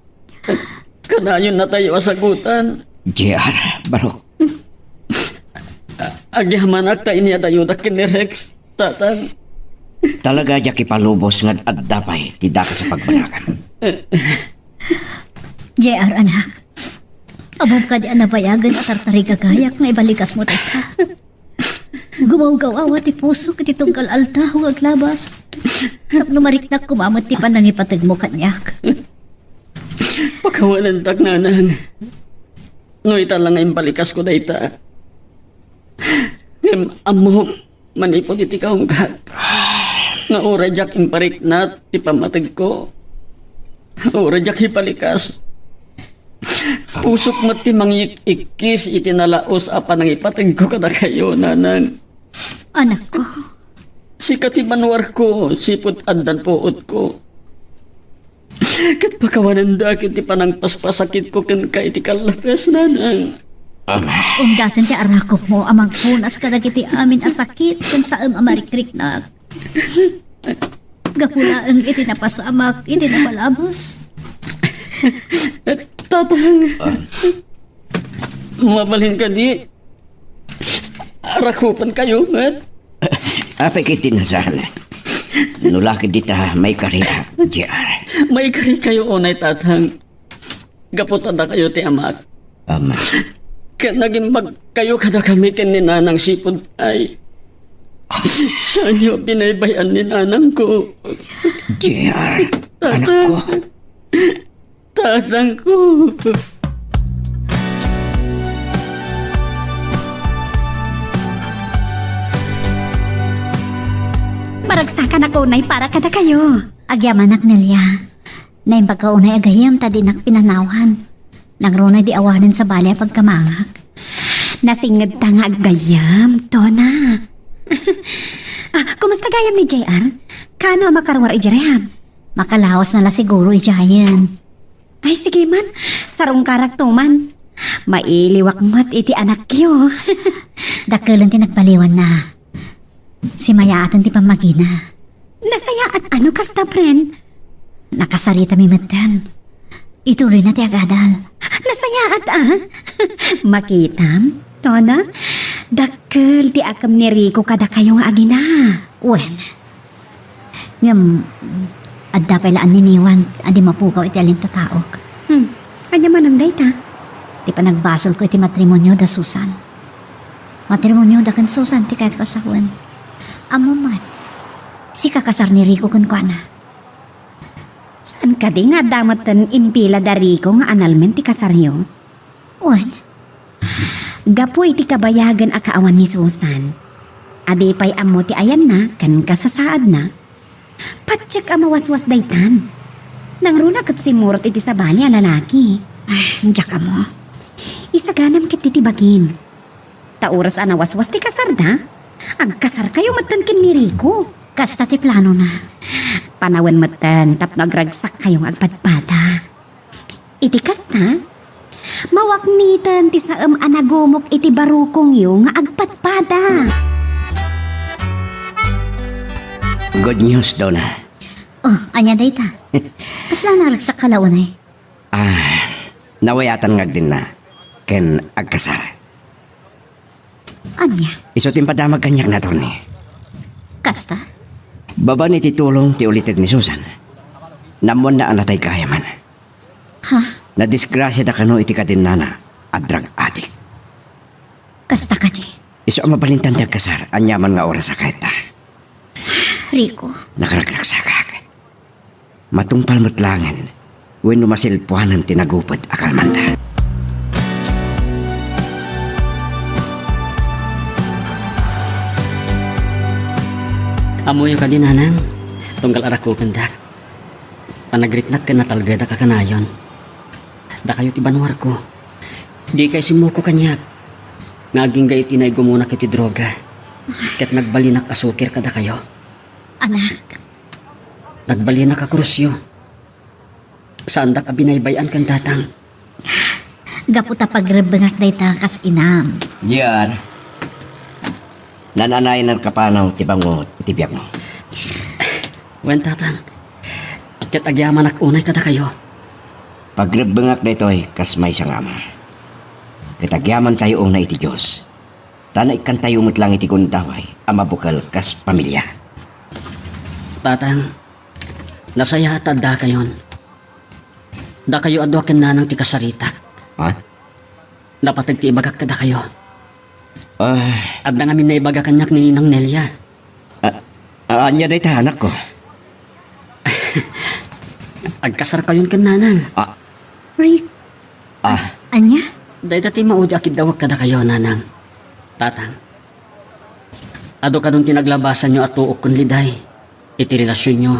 Kanayon natayo a sagutan. J R, barok. Agyamanak ta inyadayodak ken ni Rex, tatang. Talaga diak ipalubos nga adda pay ti dakes a pagbanagam. J R, anak. Ammom kadi a nabayagen a tartarigagayak nga ibalikasmo dayta. Gumawgawawa ti pusok iti tunggal aldaw nga aglabas. Tapno mariknak koma met ti panangipategmo kaniak. Pakawanendak, nanang. No ita la nga imbalikasko dayta. Ngem ammok, manipud iti kaunggak, nga uray diak imparikna ti pammategko, uray diak ipalikas. Pusok met ti mangik-ikkis iti nalaus a panangipategko kadakayo, nanang. Anakko. Sika ti manuarko, sipud addan puotko. Ket pakawanendak iti panangpaspasakitko kenka iti kallapes, nanang. Ama. Umdasen ti arakupmo a mangpunas kadagiti amin a sakit ken saem a marikriknak. Gapu laeng iti napasamak iti napalabas. Tatang. Ah. Mabalin kadi, arakupenkayo met. Apay ket ti nasal. No la ket dita, maikariak, J R. Maikarikayo unay, tatang. Gapu ta dakayo ti amak. Ama. Ket nagimbagkayo kadakami ken ni nanang sipud ay. Saanyo binaybay-an ni nanangko. J R, tatang. Anakko. Tatangko. Maragsakanak unay para kadakayo. Agyamanak, Nelia. Naimbagka unay a gayyem ta dinak pinanawan. Nangruna idi awanen sabali a pagkamangak. Nasingngedta nga aggayyem, Tona. Ah, kumusta gayam ni J R? Kaano a makaruar idiay rehab? Makalawasna la siguro idiayen. Ay, sige man. Sarungkarakto man. Mailiwak met iti anakyo. Dakkelen ti nagbaliwanna. Simayaaten ti pammagina. Nasayaat a no kasta, friend? Nakasaritami metten. Ituloyna ti agadal. Nasayaat a? Makitam, Tona? Dakkel ti akem ni Rico kadakayo nga agina. Wen. Ngem, adda pay la anniniwan a di mapukaw iti alintataok. Hmm. Ania manen dayta? Ti panagbasolko iti matrimonio da Susan. Matrimonio da ken Susan ti kayatko a sawen. Ammom met, sika kasar ni Rico kenkuana. Saan kadi nga adda metten impila da Rico nga annulment ti kasaryo? Wen. Gapu iti kabayagen a kaawan ni Susan, a di pay ammo ti ayanna ken kasasaadna, patiek a mawaswas daytan. Nangruna ket simmurot iti sabali a lalaki. Ay, diak ammo. Isaganam ket ti bagim. Ta oras a nawaswas ti kasarda, agkasarkayo metten ken ni Rico. Kasta ti planona. Panawen metten tapno agragsakkayo nga agpadpada. Iti kasta, mawakniten ti saem a nagumok iti barukongyo nga agpadpada. Good news, Donna. Oh, ania dayta? Kasla naragsak ka la unay? Ah, nawayatan nga agdenna ken agkasar. Ania? Isu ti impadamag kaniak ni attorney. Kasta? Babaen iti tulong ti uliteg ni Susan, naammoanna a natay gayam. Ha? Nadisgrasiada kano iti kadennana a drug addict. Kasta kadi? Isu a mabalintan ti agkasar, aniaman nga oras a kayatda. Rico. Nakaragragsakak. Matungpal met laengen wenno masilpuanen ti naguped a kalmanda. Ammoyo kadi, nanang, tunggal a rakupendak. Panagriknak ken natalgedak a kanayon. Dakayo ti banwarko. Dikay simmuko kaniak nga agingga iti naigumonak iti droga ket nagbalinak a sukir kadakayo. Anak. Nagbalinak a krusyo. Saandak a binaybay-an ken tatang. Gapu ta pagrebbengak dayta kas inam. J R, naan-anayen a kapanaw ti pangungot iti biagmo. Wen, tatang. Ket agyamanak unay kadakayo. Pagrebbengak daytoy kas maysa nga ama. Ket agyamantayo unay iti Dios. Ta naikkantayo met laeng iti gundaway a mabukel kas pamilia. Tatang, nasayaat ta addakayon. Dakayo a dua ken nanang ti kasaritak. Ha? Napateg ti ibagak kadakayo. Ah. Adda ngamin naibaga kaniak ni Ninang Nelia. Ah, ah, ania dayta, anakko? Agkasarkayon ken nanang. Ah. Rick. Ah. Ania? Dayta ti maudi a kiddawek kadakayo, nanang. Tatang. Adu kadon ti naglabasanyo a tuok ken liday iti relasionyo.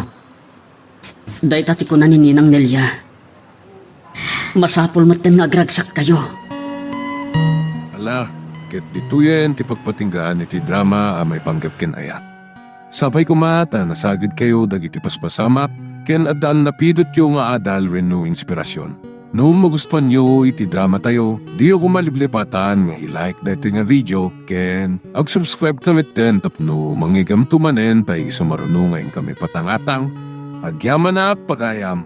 Dayta ti kuna ni Ninang Nelia. Masapul metten nga agragsakkayo. Ala, ket ditoyen ti pagpatinggaan iti drama a maipanggep ken ayat. Sapay koma ta nasagidkayo dagiti paspasamak ken adda a napidotyo nga adal wenno inspirasion. No magustuanyo iti dramatayo, diyo koma liplipatan nga i-like daytoy nga video ken ag-subscribe ta metten tapno mangigamto manen ta isu maruno nga inkami patangatang. Agyamanak pagayam.